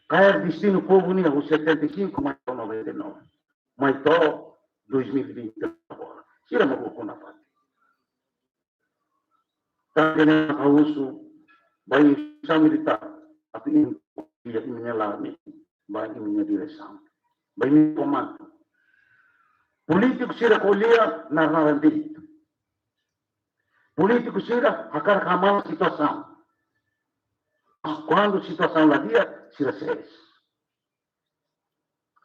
kaer destinu povu nian husi setenta e cinco mai to'o noventa e nove. Mai to'o dois mil e vinte agora. Sira mak ukun nafatin. Tanba ne'e ha'u husu ba instituisaun militár atu imi ko'alia, imi-nia la'o, ba imi-nia diresaun, ba imi-nia komandu. Polítiku sira ko'alia naran-naran de'it. Polítiku sira hakarak hamanas situasaun. Mas kuandu situasaun la di'ak, sira sees.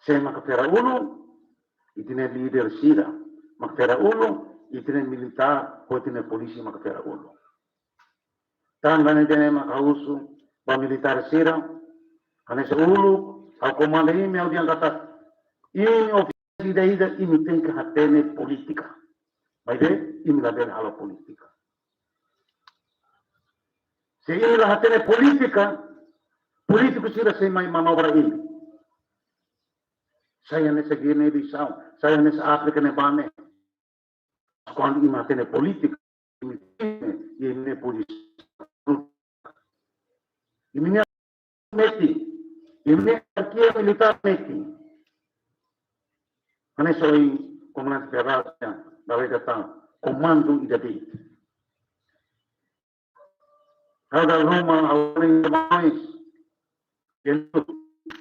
Sé maka fera ulun? Ita-nia líder sira maka fera ulun, ita-nia militár ho ita-nia polísia maka fera ulun. Tanba ne'e ida-ne'e maka ha'u husu ba militár sira, hanesan uluk ha'u komanda imi, ha'u dehan katak, imi ofisiál ida-idak imi tenke hatene polítika. Maibé imi labele halo polítika. Se imi la hatene polítika, polítiku sira sei mai manobra imi. Sai hanesan Guiné-Bissau, sai hanesan Áfrika ne'ebá ne'e. Kuandu imi hatene polítika, imi hatene, imi hatene polítika. Imi-nia metin, imi-nia hierarkia militár metin. Hanesan ohin komandante jenerál nian, bele hatán komandu ida de'it. Ha'u dala ruma, ha'u-nia irmãos,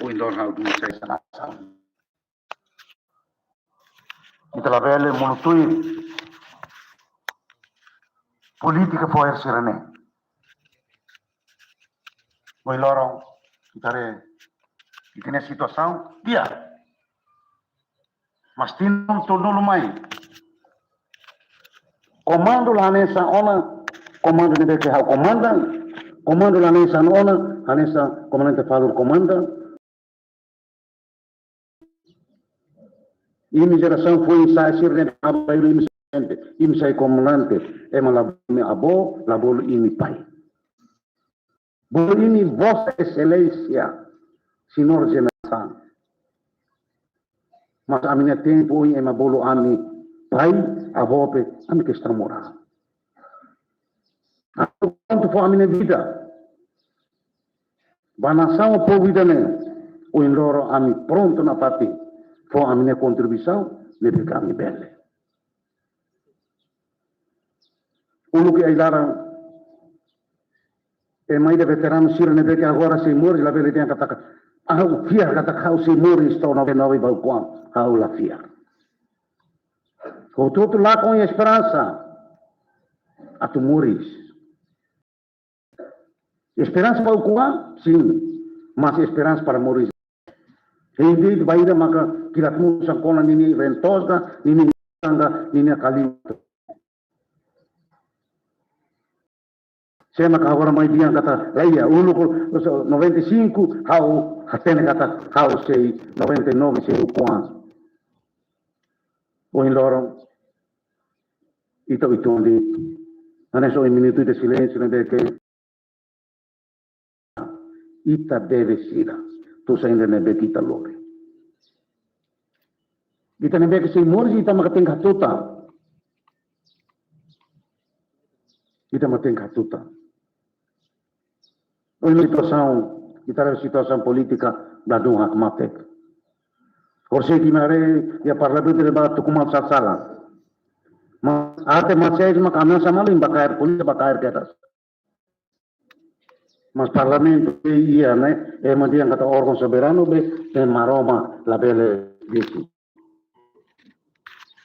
ohin loron ha'u duni sai sanasaun. Ita labele monu tuir polítika fo'er sira-ne'e. Ohin loron, ita haree, ita-nia situasaun di'ak. Mas tinan tolu-nulu mai, komandu la hanesan ona komandu ne'ebé ke ha'u komanda, komandu la hanesan ona hanesan komandante Falur komanda. Imi jerasaun foin-sa'e sira-ne'e, aban-bainrua imi sai, imi sai komandante, ema la bolu imi avó, la bolu imi pai. Bolu imi Vossa Exelénsia, Señór Jenerál. Mas ami-nia tempu ohin ema bolu ami pai, avó, pe ami kestaun morál. Ami prontu fó ami-nia vida ba nasaun, povu ida-ne'e. Ohin loron ami prontu nafatin fó ami-nia kontribuisaun ne'ebé ke ami bele. Uluk iha ai-laran, ema ida veteranu sira ne'ebé ke agora sei moris, labele dehan katak ha'u fiar katak ha'u sei moris to'o noventa e nove ba ukun an, ha'u la fiar. Hotu-hotu lakon iha esperansa atu moris. Esperansa ba ukun an, sin, mas esperansa para moris. Hein de'it ba ida maka kilat musan kona ninia reen-toos ka, ninia sanga, ninia kali. Sé maka agora mai dehan katak, la iha, uluk noventa e cinco, ha'u hatene katak ha'u sei noventa e nove sei ukun an. Ohin loron, ita uitoan de'it. Hanesan ohin minutu ida silénsiu ne'ebé ke ita debe sira, tuir saida ne'ebé ke ita lori. Ita ne'ebé ke sei moris, ita maka tenke hatutan. Ita maka tenke hatutan. Ohin situasaun, ita haree situasaun polítika, ladún hakmatek. Horisehik imi haree iha parlamentu ne'ebá tuku malu sala-sala. Mas até mas seis maka ameasa malu, imi bá kaer, polísia bá kaer kedas. Mas parlamentu be iha, ne'e, ema dehan katak órgaun soberanu be, ne'e Maromak labele deside.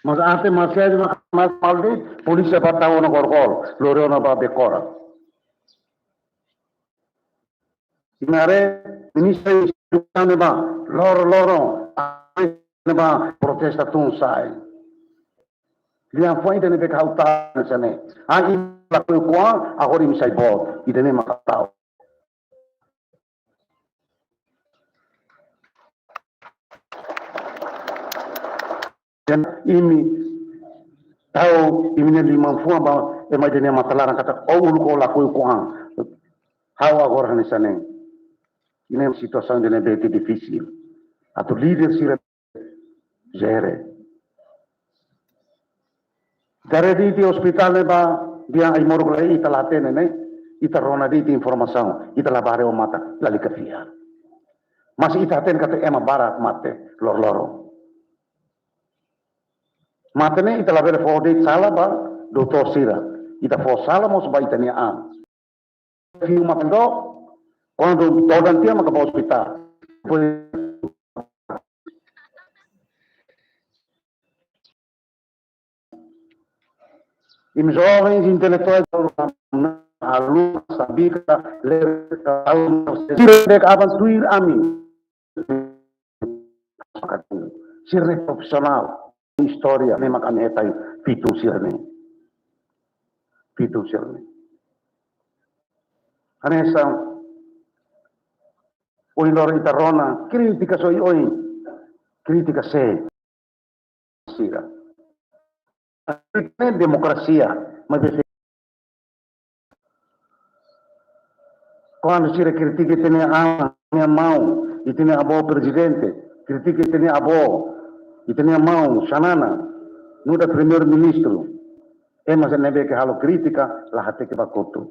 Mas até mas seis maka ameasa malu de'it, polísia bá tau ona gorgol, lori ona ba Becora. Imi haree, ministru ne'ebá, loron-loron, ne'ebá protesta tun-sa'e. Liafuan ida ne'ebé ke ha'u tau hanesan ne'e. Ah, imi lakohi ukun an, agora imi sai boot. Ida-ne'e maka tau. Imi tau imi-nia liman-fuan ba ema ida-ne'e matan laran katak ó uluk ó lakohi ukun an. Ha'u agora hanesan ne'e. Ne'e situasaun ida ne'ebé ke difisil. Atu líder sira jere. Ita haree de'it iha ospitál ne'ebá, dehan ai-moruk lai ita la hatene ne'e, ita rona de'it informasaun, ita la bá haree ho matan, lalika fiar. Mas ita hatene katak ema barak mate loroloron. Mate ne'e ita labele fó de'it sala ba doutór sira. Ita fó sala mós ba ita-nia an. Fiu matan dook, kuandu todan tiha maka bá ospitál. Depois, imi jovens intelektuais, alun, sabika, ler, alun, sira ne'ebé ke aban tuir ami. Sira-ne'e profisionál, istória, memang ami hetan fitun sira-ne'e. Fitun sira-ne'e. Hanesan ohin loron ita rona, krítika soe oin, krítika sé sira. Ne'e demokrasia, mas kuandu sira kritika ita-nia an, ita-nia maun, ita-nia avó prezidente, kritika ita-nia avó, ita-nia maun, Xanana, nu'udar primeiru-ministru, ema sira ne'ebé ke halo krítika, la hateke ba kotuk.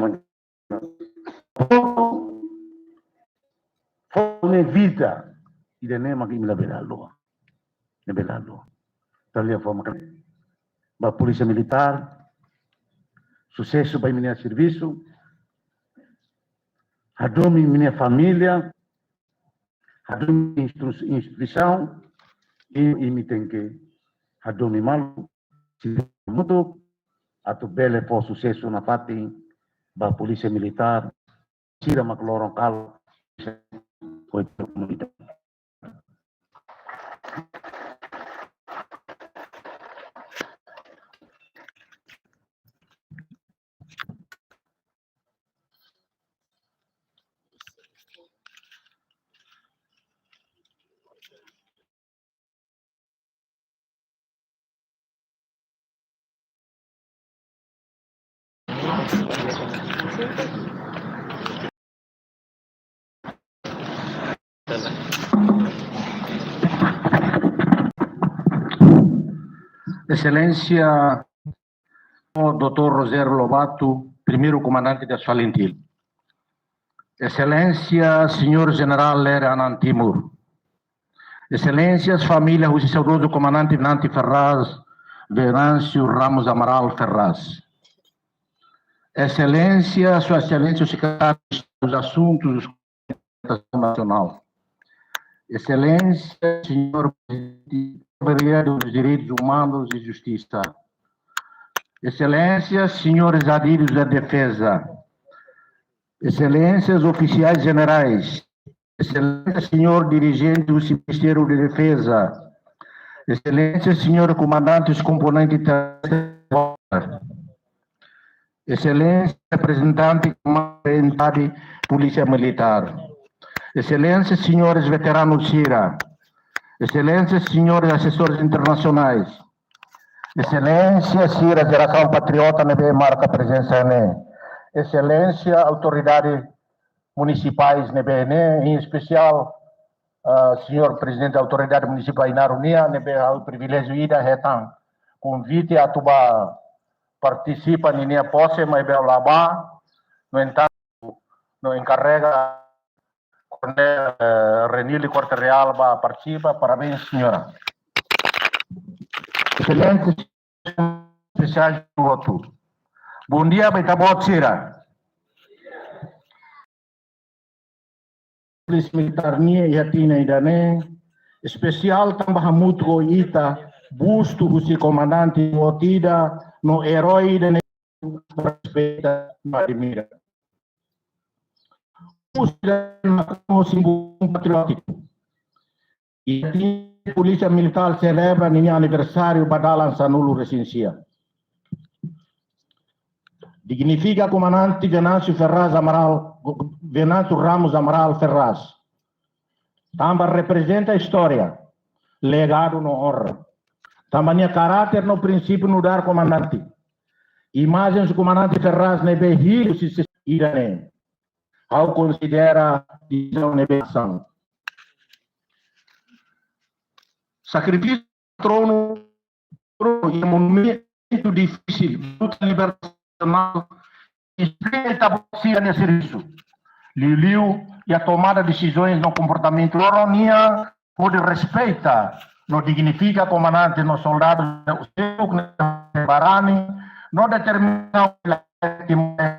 mak fó ne'e vida, ida-ne'e mak imi labele haluha. Labele haluha. Dala ida fó mak ba Polísia Militár, susesu ba imi-nia servisu, hadomi imi-nia família, hadomi institu-, instituisaun, i imi tenke hadomi malu, hamutuk, atu bele fó susesu nafatin ba Polísia Militár, sira mak loron kalan, Exelénsia, doutór Rogério Lobato, Primeiru Komandante da Falintil. Exelénsia, Señór Jenerál Lere Anan Timur. Exelénsias, família husi saudozu Komandante Venâncio Ferraz, Venâncio Ramos Amaral Ferraz. Exelénsia, Sua Exelénsia, o Secretário de Estado dos Assuntos Nacional. Exelénsia, Señór Presidente da Autoridade dos Direitos Humanos e Justiça. Exelénsia, señores adidos da Defeza. Exelénsias, ofisiais jenerais. Exelénsia, señór dirijente do Ministériu da Defeza. Exelénsia, señór komandante dos komponentes terrestres. Exelénsia, reprezentante komandante Polísia Militár. Exelénsia, señores veteranus sira. Exelénsia, señores asesores internasionais. Exelénsia, sira jerasaun patriota ne'ebé marka prezensa ne'e. Exelénsia, autoridade munisipais ne'ebé ne'e, em especial, ah, señór Prezidente Autoridade Munisipál Ainaro nian, ne'ebé ha'u priviléjiu ida hetan konvite atu bá partisipa ninia pose, maibé ha'u la bá, no entantu, no enkarrega Koronél, eh, Renilde Corte Real bá partisipa. Parabéns, señora. Exelénsia, espesiál hotu. Bondia ba ita-boot sira. Polísia Militár nian iha tinan ida-ne'e espesiál tanba hamutuk ho ita bustu husi komandante boot ida no erói ida-ne'e respeita no admira. Bustu ida-ne'e mak símbolu patriótiku. Iha tinan Polísia Militár selebra ninia aniversáriu ba dalan sanulu-resin-sia. Dignifika Komandante Venâncio Ferraz Amaral, Venâncio Ramos Amaral Ferraz. Tanba reprezenta istória, legadu no onra. Tanba nia karáter no prinsípiu nu'udar komandante. Imajen Komandante Ferraz ne'ebé hili husi sesi ida-ne'e. Ha'u konsidera desizaun ne'ebé asaun. Sakrifísiu trono, trono iha momentu difisil, luta libertasionál, espreita bosia nia servisu. Liuliu iha tomada desizaun no komportamentu loron nian, hodi respeita no dignifika komandante no soldadu, barani, no determina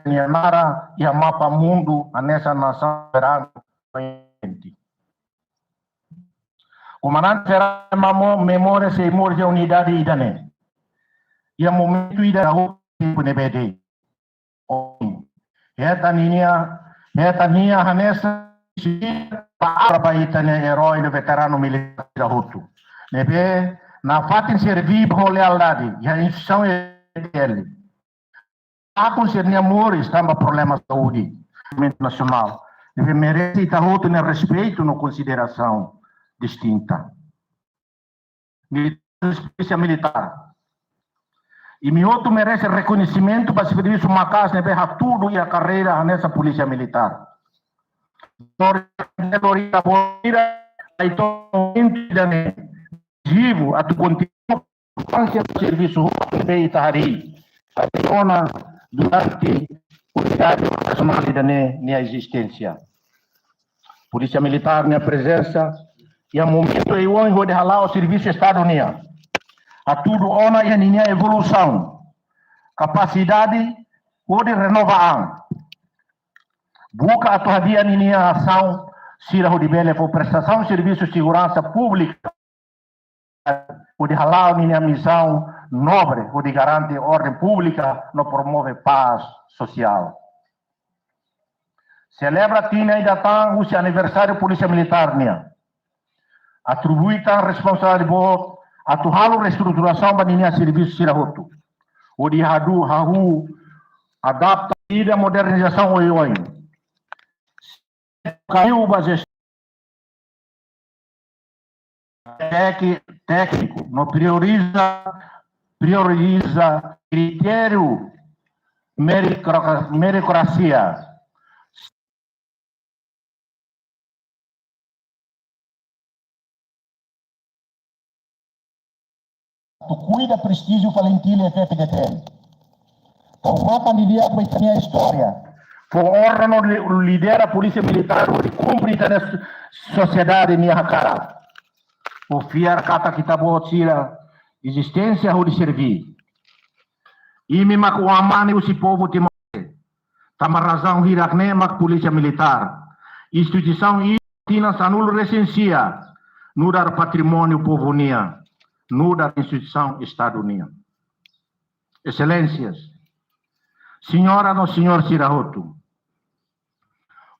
nia naran iha mapa mundu, hanesan nasaun soberanu. Komandante Ferraz mamo memória sei moris iha unidade ida-ne'e. Iha momentu ida na tempu ne'ebé de'it. Hetan ninia, hetan nia hanesan para ba ita-nia erói no veteranu militár sira hotu. Ne'ebé nafatin serví ho lealdade iha instituisaun E T L. Akun sira-nia moris tanba problema saúde, nasionál. Ne'ebé merese ita hotu nia respeitu no konsiderasaun distinta. Militár, polísia militár. Imi hotu merese rekoñesimentu ba servisu maka'as ne'ebé hatudu iha karreira hanesan polísia militár. Tori, tori, tori, tori, atu kontinua servisu ne'ebé ita harii. Atu ona durante unidade operasionál ida-ne'e nia ezisténsia. Polísia Militár nia prezensa iha momentu oioin hodi hala'o servisu Estadu nian. Hatudu ona iha ninia evolusaun, kapasidade hodi renova an. Buka atu hadi'a ninia asaun sira hodi bele fó prestasaun servisu seguransa públika, hodi hala'o ninia misaun nobre hodi garante orden públika no promove pás sosiál. Selebra tinan ida tan husi aniversáriu Polísia Militár nian. Atribui tan responsabilidade boot atu halo reestruturasaun ba ninia servisu sira hotu. Hodi hadu hahú adapta ida modernizasaun oioin. Kaiu ba jestaun teki-, tékniku, no prioriza, prioriza kritériu merikro-, meritokrasia. Atu kuida prestíjiu FALINTIL, F F D T L. Tau matan didi'ak ba ita-nia istória. Fó onra no li-, lidera Polísia Militár hodi kumpre ita-nia so-, sosiedade nia hakarak. Fó fiar katak ita-boot sira ezisténsia hodi serví. Imi mak oan-mane husi povu Timor. Tanba razaun hirak-ne'e mak Polísia Militár, instituisaun ida tinan sanulu-resin-sia, nu'udar patrimóniu povu nian, nu'udar instituisaun Estadu nian. Exelénsias, señora no señór sira hotu,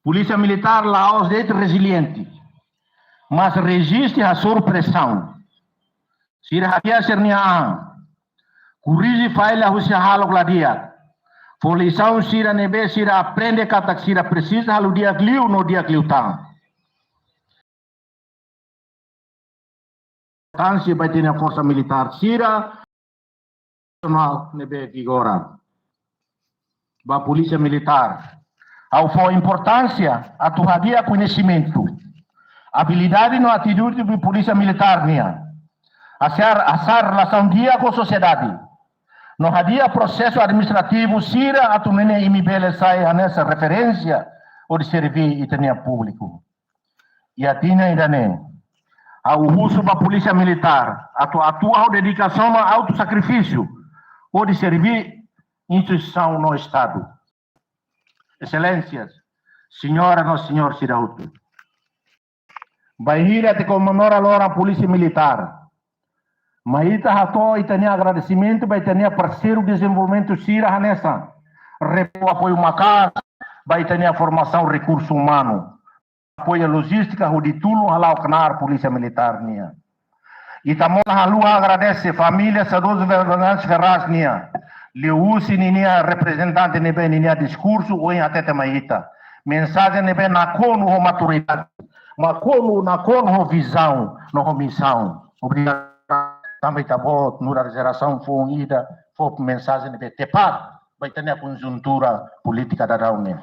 Polísia Militár la'ós de'it reziliente, mas reziste hasoru presaun. Sira hadi'a sira-nia an, korrije falla husi hahalok la di'ak, fó lisaun sira ne'ebé sira aprende katak sira presiza halo di'ak liu no di'ak liután. Importánsia ba ita-nia forsa militár sira, nasionál ne'ebé vigora. Ba Polísia Militár, ha'u fó importánsia atu hadi'a koñesimentu, abilidade no atitude ba Polísia Militár nian. Hasa'e, hasa'e relasaun di'ak ho sosiedade, no hadi'a prosesu administrativu sira atu nune'e imi bele sai hanesan referénsia hodi serví ita-nia públiku. Iha tinan ida-ne'e, ha'u husu ba Polísia Militár atu atua ho dedikasaun no autosakrifísiu hodi serví instituisaun no Estadu. Exelénsias, señora no señór sira hotu, bainhira ita komemora loron Polísia Militár, mai ita hato'o ita-nia agradesimentu ba ita-nia parseiru dezenvolvimentu sira hanesan, repo apoiu maka'as ba ita-nia formasaun rekursu umanu, apoiu lojístika hodi tulun hala'o knaar Polísia Militár nian. Ita mós la haluha agradese família saudozu Venâncio Ferraz nian, liuhusi ninia reprezentante ne'ebé ninia diskursu ohin hatete mai ita. Mensajen ne'ebé nakonu ho maturidade, nakonu, nakonu ho vizaun no ho misaun. Obrigadu. Tanba ita-boot nu'udar jerasaun foun ida fó mensajen ne'ebé tepat ba ita-nia konjuntura polítika daudaun ne'e.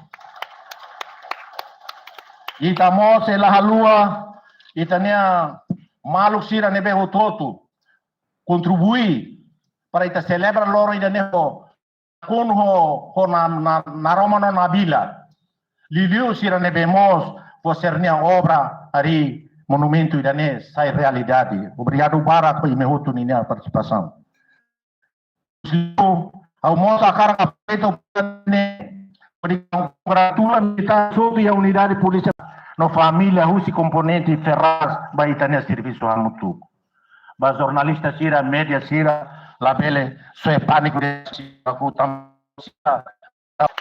Ita mós sei la haluha ita-nia maluk sira ne'ebé hotu-hotu kontribui para ita selebra loron ida-ne'e ho, ho, ho na, na, naroman no nabilan. Liuliu sira ne'ebé mós fó sira-nia obra harii monumentu ida-ne'e sai realidade. Obrigadu barak ba imi hotu ninia partisipasaun. Ha'u mós hakarak aproveita oportunidade ne'e hodi kongratula militár hotu iha unidade polísia no família husi komponente Ferraz ba ita-nia servisu hamutuk. Ba jornalista sira, média sira, labele soe pániku de'it, sira ku tam-,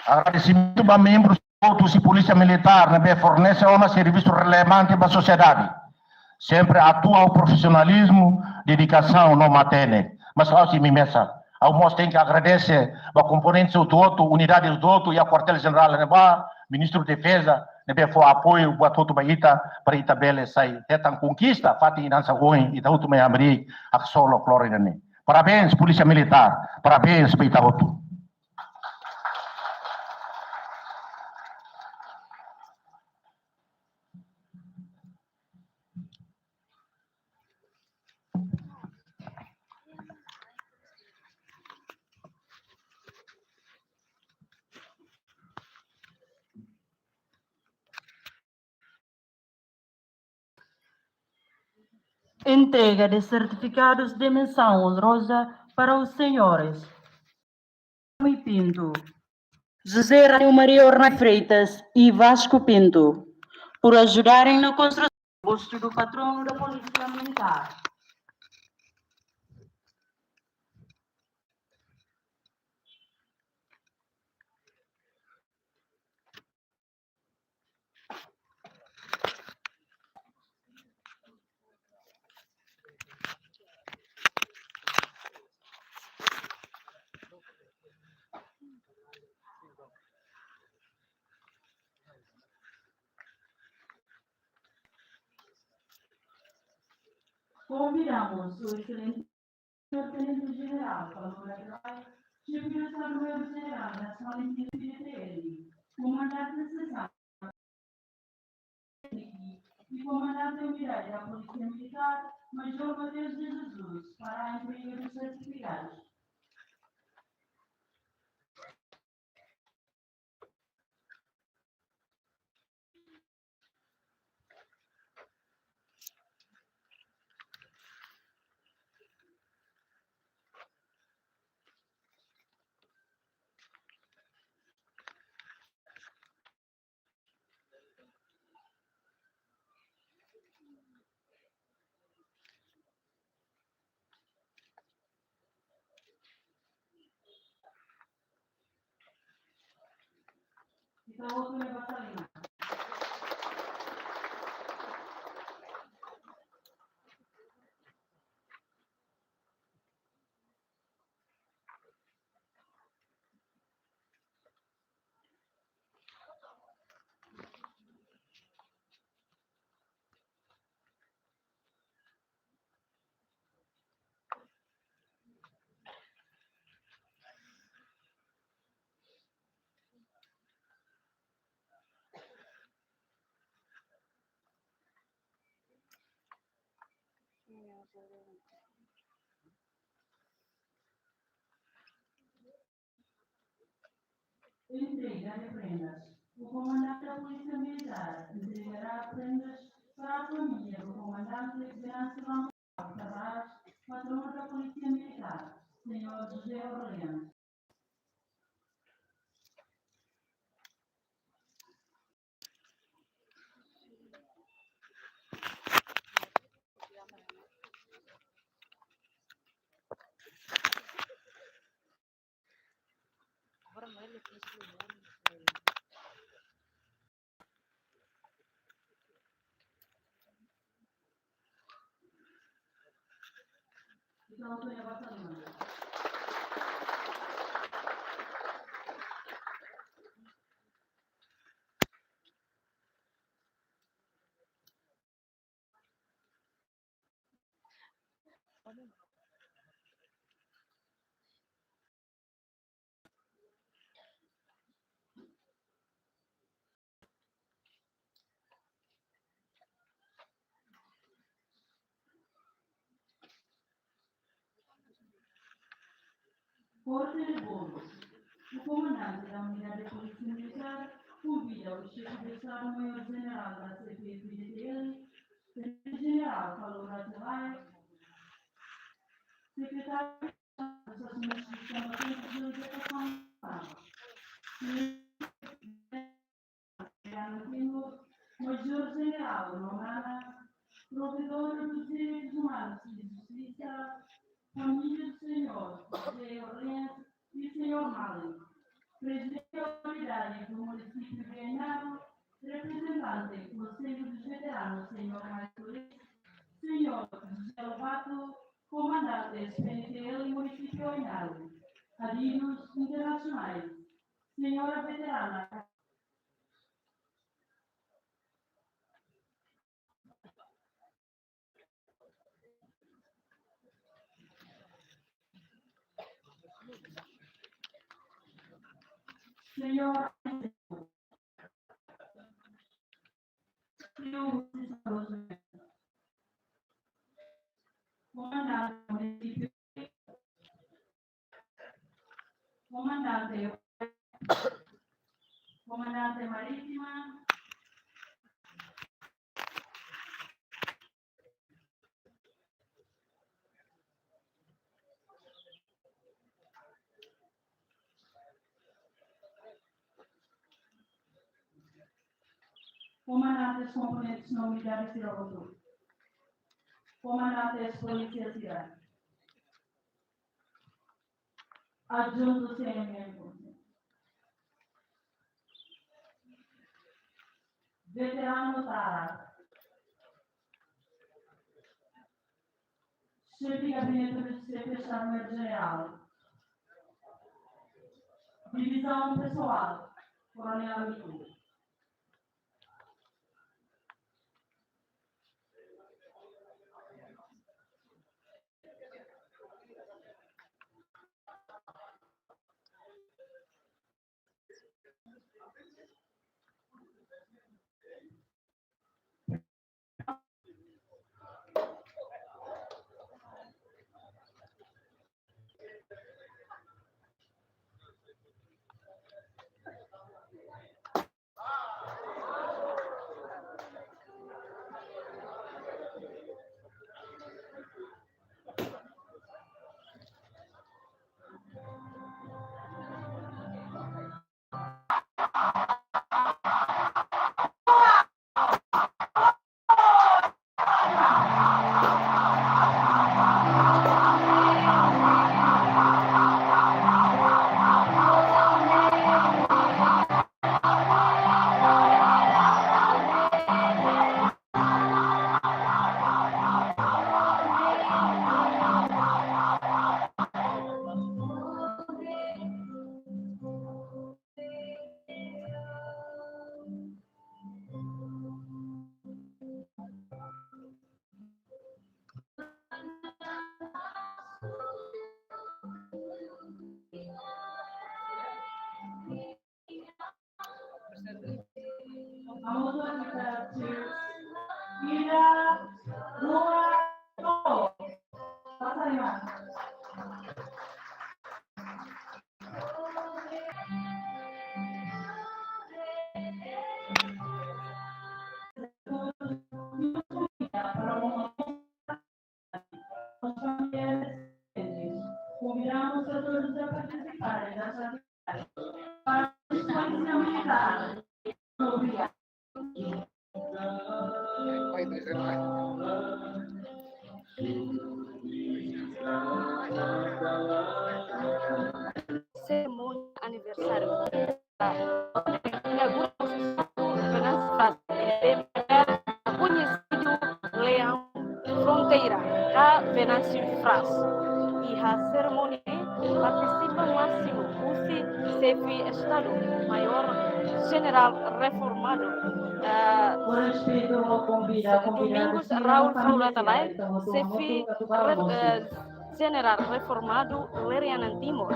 agradesimentu ba membrus hotu husi Polísia Militár ne'ebé fornese ona servisu relevante ba sosiedade. Sempre atua ho profisionalizmu, dedikasaun no matenek. Mas la'ós imi mesak. Ha'u mós tenke agradese ba komponente hotu-hotu, unidade hotu-hotu, iha Kuartél Jenerál ne'ebá, Ministru Defeza ne'ebé fó apoiu buat hotu ba ita, para ita bele sai hetan konkista fatin ida hanesan ohin ita hotu mai hamriik haksolok loron ida-ne'e. Parabéns, Polísia Militár. Parabéns ba ita hotu. Entrega de certificados de menção honrosa para os senhores Rui Pinto, José Ránio Maria Orna Freitas e Vasco Pinto, por ajudarem na construção do busto do patrono da Polícia Militar. Convidamos o excelentíssimo Tenente General Paulo Magalhães, Chefe de Estado-Maior-General das Polícias P T L, Comandante Seção e Comandante Unidade da Polícia Militar, Major Mateus de Jesus, para a entrega dos certificados. Entrega de prendas. O comandante da Polícia Militar entregará prendas para a família do comandante Venâncio Ferraz, patrono da Polícia Militar, senhor José Orleans. Korte de bolos. O comandante da Unidade de Polícia Militar convida o chefe de Estado-Maior General da C P F-D T L, Tenente General Kaloura Tewai, Secretário de Estado dos Assuntos Estrangeiros e Cooperação, Major General Romana, Provedor dos Direitos Humanos e Justiça, família do senhor José Orleans e senhor Malen, Presidente da Autoridade do Município de Ainaro, representante do Conselho dos Veteranos, senhor Mike Solis, senhor José Lobato, comandante S P N T L Município Ainaro, adidos internacionais, senhora veterana Senhor, comandante município, comandante, comandante marítima, comandantes componentes no unidade sira hotu, comandantes polísia sira, adjuntu C M M, veteranu tara, xefe gabinete do xefe Estado-Maior General, divisão pessoal, Coronel Amigo. Ida, rua, tolu. Pasa lima. Convidamos a todos a participarem das atividades para a Polícia Militar. Obrigada. Serimónia aniversáriu. Inaugurasaun Venâncio Fraas, koñesidu Leão Fronteira, ka Venâncio Fraas. Iha serimónia ne'e partisipa másimu husi Xefe Estadu Maiór Jenerál Reformadu, eh, Domingos Raul Furula Talai, Xefe re-, eh, Jenerál Reformadu Lere Yanan Timor,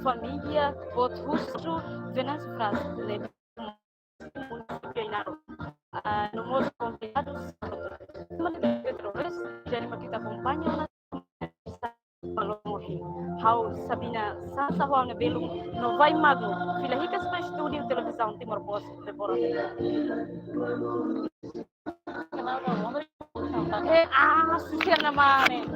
família boot husi Venâncio Fras, ne'ebé munisípiu Ainaro. Ah, no mós konvidadus, Pedro Reis, jadi mak ita akompaña ona balon morri. Ha'u Sabina Sansa, ha'u-nia belun no vai magnu fila hikas ba estúdiu Televizaun Timor Post, Debora. Eh, ah, susia na mane.